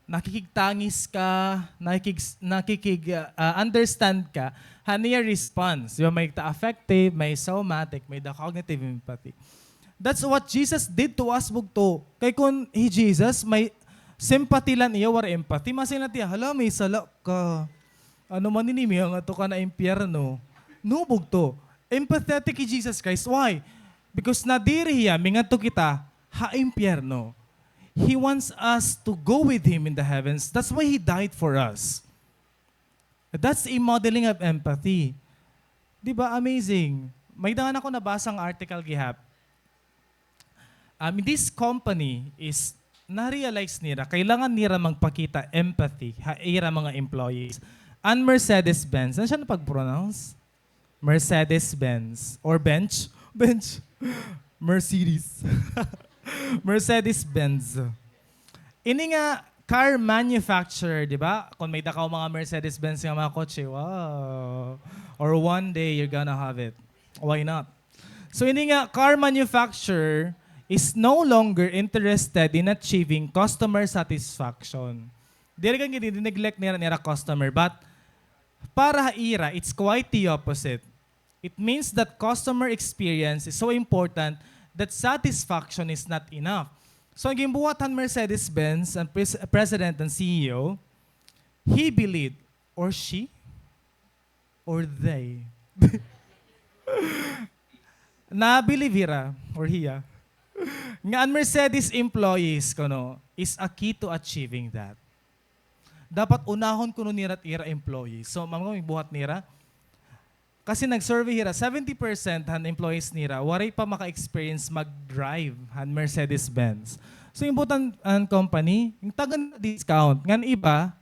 nakikigtangis ka, nakikig-, nakikig-, ah, ah, understand ka han iya response. Di ba, may ta affective, may somatic, may-ada cognitive empathy. That's what Jesus did to us, bugto. Kay kon hi Jesus, may sympathy la an iya, waray empathy. Masiring la hiya, "Hala, may sala ka. Ano man ini, mihangadto ka na impyerno." No, bugto. Empathetic hi Jesus Christ. Why? Because nadiri hiya, mihangadto kita ha impyerno. He wants us to go with Him in the heavens. That's why He died for us. That's a modeling of empathy. Di ba? Amazing. May-ada ako nabasang article gihap. Um, this company is, na-realize nira, kailangan nira magpakita empathy ha ira mga employees. An Mercedes-Benz, ano siya na pag-pronounce? Mercedes-Benz. Or Bench? Bench. Mercedes. Mercedes-Benz. Ini nga car manufacturer, di ba? Kung may-ada kaw mga Mercedes-Benz nga mga kotse, wow. Or one day, you're gonna have it. Why not? So, ini nga car manufacturer is no longer interested in achieving customer satisfaction. Diri kan gini-neglect nira, nira customer, but para ha ira, it's quite the opposite. It means that customer experience is so important that satisfaction is not enough. So, an ginbuhat han Mercedes-Benz, an pres-, president and C E O, he believed, or she, or they, na-believe hira, or hiya, nga an Mercedes employees kuno is a key to achieving that. Dapat unahon kuno nira it ira employees. So, mao nga ginbuhat nira, Kasi nag-survey hira, seventy percent han employees nira, waray pa maka-experience mag-drive han Mercedes-Benz. So, yung butan an company, yung tagan discount. Ngan iba,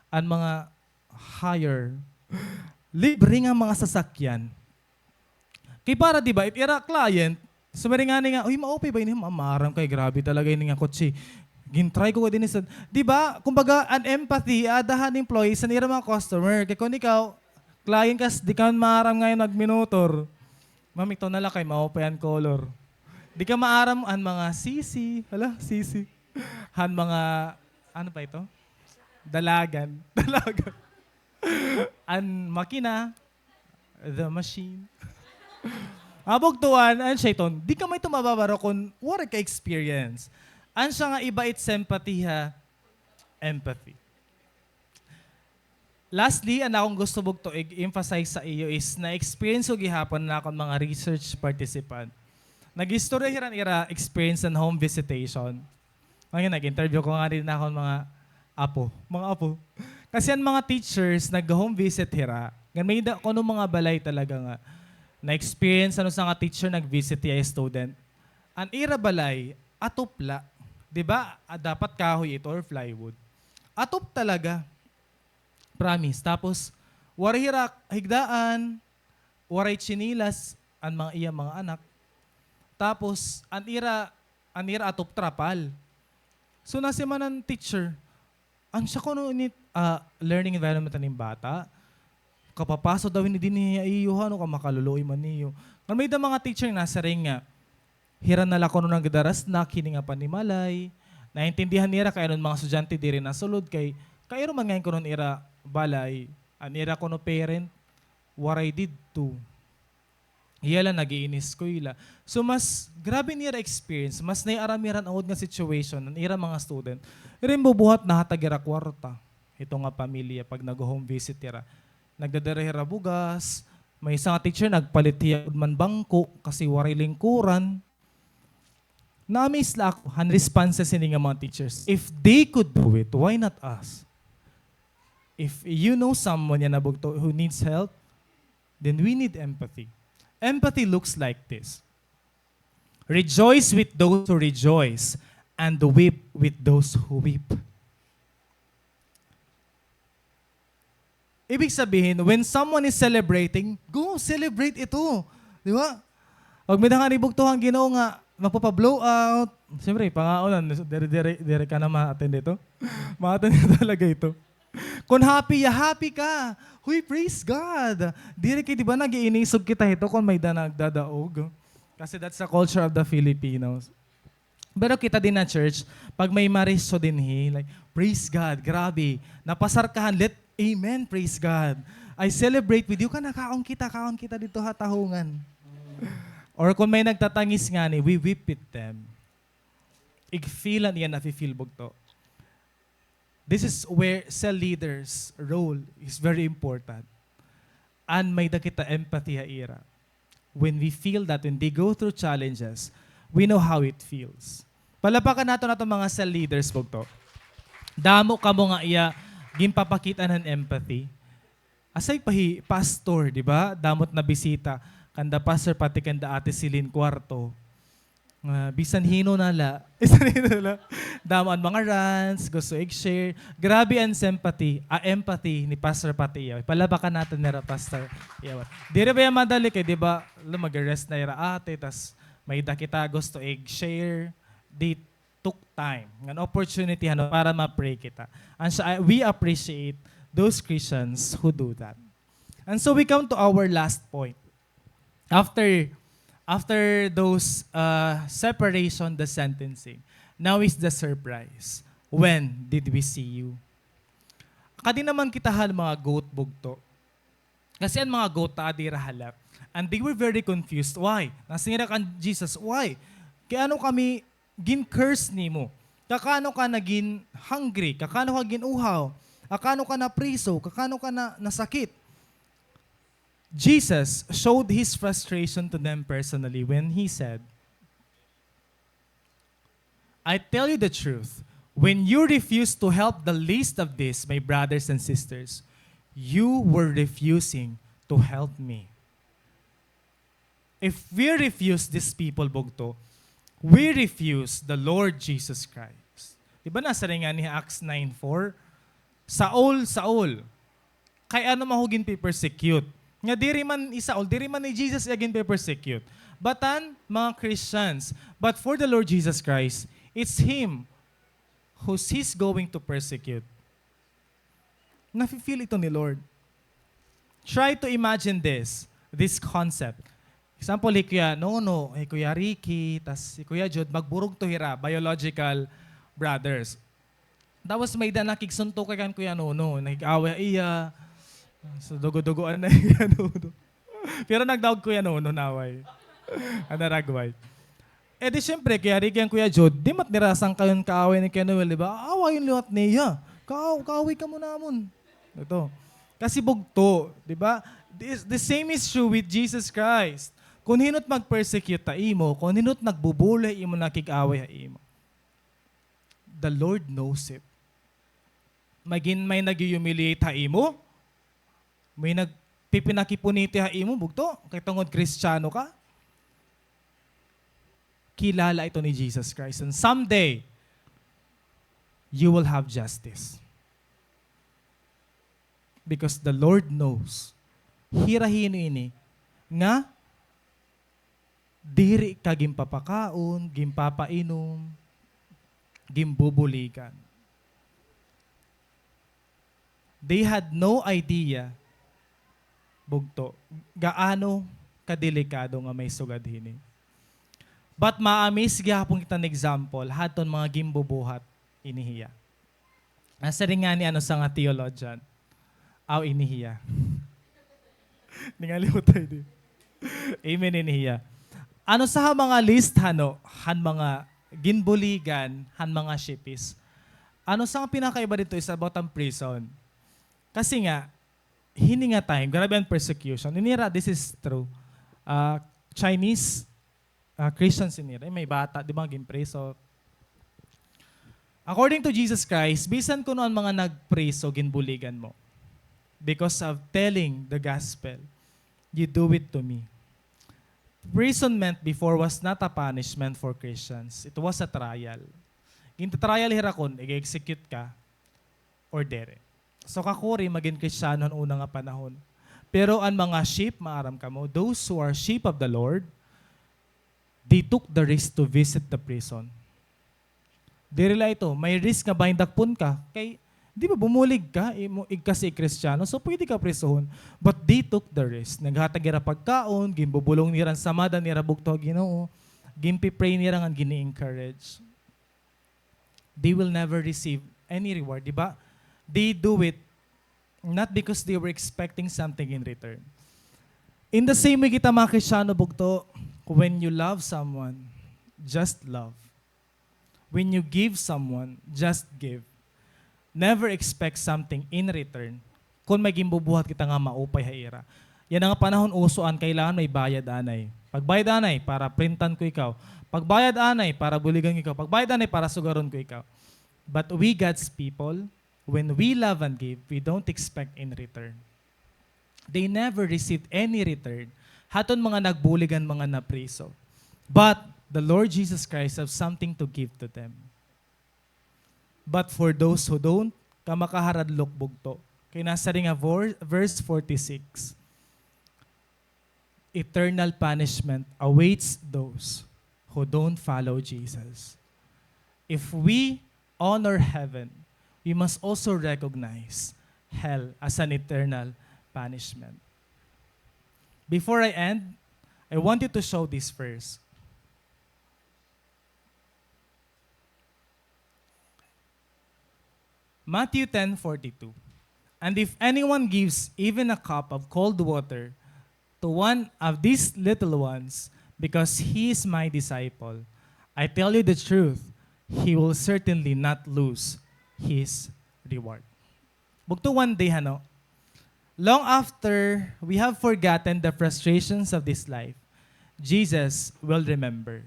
an mga hire, libre nga mga sasakyan. Kay para, di ba, if ira client, sumari ngani nga, "Uy, maupay ba ini? Ma-, maaram kay, grabe talaga ini nga kotse. Gin-try ko dinhi sa," di ba? Kumbaga, an empathy, aada han employees, an ira mga customer. Kay kun ikaw, client ka, di ka man maaram ngay-an magminotor. Ma'am, ito na la kay maupay an color. Di ka maaram an mga sisi, hala, sisi. Han mga, ano pa ito? Dalagan. Dalagan. An makina, the machine. Abog tuan, an shaitan, di ka man ito mababaro kun waray ka experience. An siya nga iba it sympathy ha, empathy. Lastly, an akon gusto bugto i-emphasize sa iyo is na-experience ko gihapon an akon mga research participant. Nag-istorya hira han ira experience han home visitation. Ngayon, nag-interview ko ngani an akon mga apo. Mga apo. Kasi an mga teachers, nag-home visit hira. Ngan may-ada kuno mga balay talaga nga na-experience, ano, sa nga teacher nag-visit hiya student. An ira balay, atop la. Di ba? Ah, dapat kahoy ito or plywood. Atop talaga. Promise. Tapos, waray hira higdaan, waray tsinelas, an mga iya mga anak. Tapos, an ira, an ira atop trapal. So, nasiring man an teacher, "An siya kuno ini, ah, learning environment han im bata. Kapapaso daw ini dinhi ha iyo, ano, ka makaluluoy man niyo." Ngan may-ada mga teacher nasiring nga, hira na la kuno nagdara snack hini nga panimalay. Naintindihan nira kay ano an mga estudyante diri nasulod kay kairo man ngay-an kuno an ira balay. An ira kuno parent, waray didto. Hiya la nag-iineskwela. So, mas grabe an ira experience, mas naiaram hira han awod nga situation, an ira mga student. Ira bubuhat nahatag hira kwarta. Ito nga pamilya, pag nag-home visit hira. Nagdadara hira bugas, may isa nga teacher, nagpalit hiya man bangko kasi waray lingkuran. Na-amaze la ako han responses hini nga mga teachers. If they could do it, why not us? If you know someone yana bugto who needs help, then we need empathy. Empathy looks like this. Rejoice with those who rejoice and weep with those who weep. Ibig sabihin, when someone is celebrating, go celebrate ito. Di ba? Pag may-ada ngani bugto han Ginoo nga magpapa-blow out, siyempre, pangaon na, diri, diri, diri ka na ma-attend ito. Ma-attend ka talaga ito. Kun happy ya, happy ka. Huy, praise God. Diri kay, di ba, nag-iinisog kita hito kun may-ada nagdadaog. Kasi that's the culture of the Filipinos. Pero kita dinhi ha church, pag may mariso dinhi, like, "Praise God, grabe. Napasarkahan, let, amen, praise God. I celebrate with you." Kana, kaon kita, kaon kita didto ha tahungan. Or kung may nagtatangis ngani, we weep with them. Ig-feel an iya nafi-feel bugto. This is where cell leaders' role is very important. An may-ada kita empathy ha ira. When we feel that, when they go through challenges, we know how it feels. Palakpakan naton aton mga cell leaders, bugto. Damo kamo nga iya ginpapakit-an han empathy. Aside pa hi pastor, di ba? Damo it nabisita kanda pastor, pati kanda Ate Celine Cuarto. Nga bisan hin-o na la. Bisan hin-o na la. Damo an mga rants, gusto ig-share. Grabe an sympathy, ah, empathy ni Pastor Pati Iyaw. Palakpakan naton nira, Pastor Iyaw. Diri ba yan madali kay, di ba, lo, mag-rest na ira ate, tas may-ada kita gusto ig-share. They took time, ngan opportunity, ano, para ma-pray kita. And so, I, we appreciate those Christians who do that. And so we come to our last point. After, after those, uh, separation, the sentencing, now is the surprise. When did we see you? Kadi naman kita han mga goat, bugto. Kasi an mga goat, taa dira ha lot. And they were very confused. Why? Nasiring hira kan Jesus, "Why? Kay ano kami gin-curse nimo? Kakano ka nagin hungry? Kakano ka gin-uhaw? Kakano ka napriso? Kakano ka na, nasakit?" Jesus showed his frustration to them personally when he said, "I tell you the truth, when you refuse to help the least of these, my brothers and sisters, you were refusing to help me." If we refuse these people, bugto, we refuse the Lord Jesus Christ. Di ba nasiring ngani ha Acts nine four? "Saul, Saul, kay ano man ho ginpe-persecute?" Nga diri man hi Saul, diri man hi Jesus iya ginpe-persecute. But an mga Christians, but for the Lord Jesus Christ, it's Him who He's going to persecute. Nafi-feel ito ni Lord. Try to imagine this, this concept. Example, hi Kuya Nono, hi Kuya Ricky, tas hi Kuya Jude, magburugto hira, biological brothers. Tapos may-ada nakigsuntok kan Kuya Nono, nakig-away ha iya. So, dugo-dugoan na hi Kuya Nono. Pero nagdaog Kuya Nono, naway. An naragway. Eh di siyempre, Kuya Ricky ngan Kuya Jude, di man nira sangkayon kaaway ni Kuya Noel, di ba? Awayon liwat niya. Ka-, kaaway kamo namon. Ito. Kasi bugto, di ba? This, the same is true with Jesus Christ. Kon hin-o it mag-persecute ha imo, kon hin-o it nagbubuli ha imo, nakig-away ha imo, the Lord knows it. May gin-, may nag-humiliate ha imo? May nagpipinakipuniti ha imo, bugto? Kay tungod Kristiyano ka? Kilala ito ni Jesus Christ. And someday, you will have justice. Because the Lord knows. Hira hin-o ini nga diri ka ginpapakaon, ginpapainom, ginbubuligan. They had no idea, bugto, gaano kadelikado nga may sugad hini. But ma-amaze gihapon kita hin example hadton mga ginbubuhat ini hiya. Nasiring ngani an usa nga theologian, aw, ini hiya. Ningalimot ta ini. Amen, ini hiya. An usa ha mga list hano, han mga ginbuligan, han mga sheepies. An usa nga pinakaiba didto is about an prison. Kasi nga, hini nga time, grabe an persecution. Ini hira, this is true. Ah, Chinese, ah, Christians ini hira. May bata, di ba, ginpriso. According to Jesus Christ, bisan kuno an mga nagpriso, ginbuligan mo. Because of telling the gospel, you do it to me. Imprisonment before was not a punishment for Christians. It was a trial. Ginta-trial hira kon iga-execute ka or diri. So, kakuri, magin Kristiyano han una nga panahon. Pero an mga sheep, maaram kamo, those who are sheep of the Lord, they took the risk to visit the prison. Diri la ito, may risk nga bangin dakpon ka. Kay, di ba, bumulig ka, imo, igkas Kristiyano, so pwede ka prisohon. But they took the risk. Naghatag hira pagkaon, ginbubulong nira an samad han ira bugto ha Ginoo, ginpi-pray nira ngan gini-encourage. They will never receive any reward, di ba? They do it not because they were expecting something in return. In the same way, kita mga Kristiyano, bugto, when you love someone, just love. When you give someone, just give. Never expect something in return. Kon may ginbubuhat kita nga maupay ha ira. Yana nga panahon, uso an kailangan may bayad anay. Pagbayad anay, para printan ko ikaw. Pagbayad anay, para buligan ko ikaw. Pagbayad anay, para sugaron ko ikaw. But we God's people, when we love and give, we don't expect in return. They never received any return. Haton mga nagbulig han mga napriso. But the Lord Jesus Christ have something to give to them. But for those who don't, kamakaharadlok bugto. Kay nasiring ha vor-, verse forty-six, eternal punishment awaits those who don't follow Jesus. If we honor heaven, we must also recognize hell as an eternal punishment. Before I end, I want you to show this verse. Matthew ten forty-two. And if anyone gives even a cup of cold water to one of these little ones because he is my disciple, I tell you the truth, he will certainly not lose his reward. Bugto, one day, hano, long after we have forgotten the frustrations of this life, Jesus will remember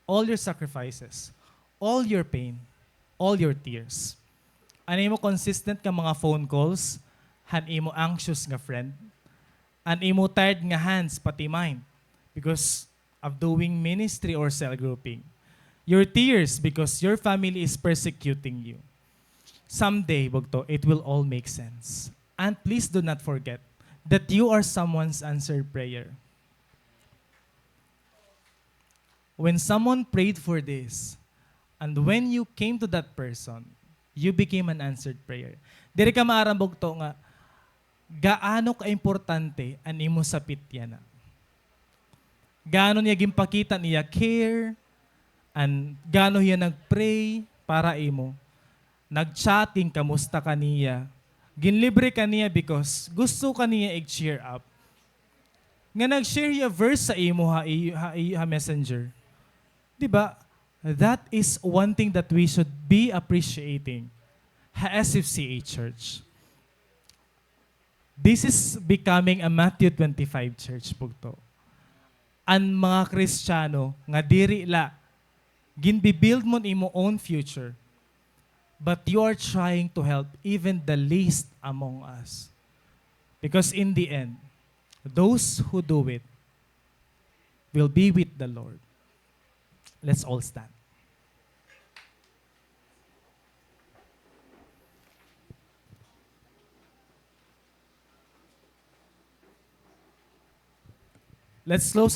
all your sacrifices, all your pain, all your tears. An imo consistent nga mga phone calls han imo anxious nga friend, an imo tired nga hands pati mind, because of doing ministry or cell grouping. Your tears because your family is persecuting you. Someday, bugto, it will all make sense. And please do not forget that you are someone's answered prayer. When someone prayed for this, and when you came to that person, you became an answered prayer. Diri ka maaram, bugto, nga gaano kaimportante an imo sapit yana. Gaano niya ginpakita niya care, and gaano hiya nag-pray para imo. Nag-chat, ginkamusta ka niya. Ginlibre ka niya because gusto ka niya i-cheer up. Nga nag-share hiya verse sa imo ha, i-, ha, i-, ha messenger. Di ba? That is one thing that we should be appreciating ha S F C A Church. This is becoming a Matthew twenty-five church, bugto. An mga Kristiyano nga diri la ginbi-build mo an imo own future, but you are trying to help even the least among us. Because in the end, those who do it will be with the Lord. Let's all stand. Let's close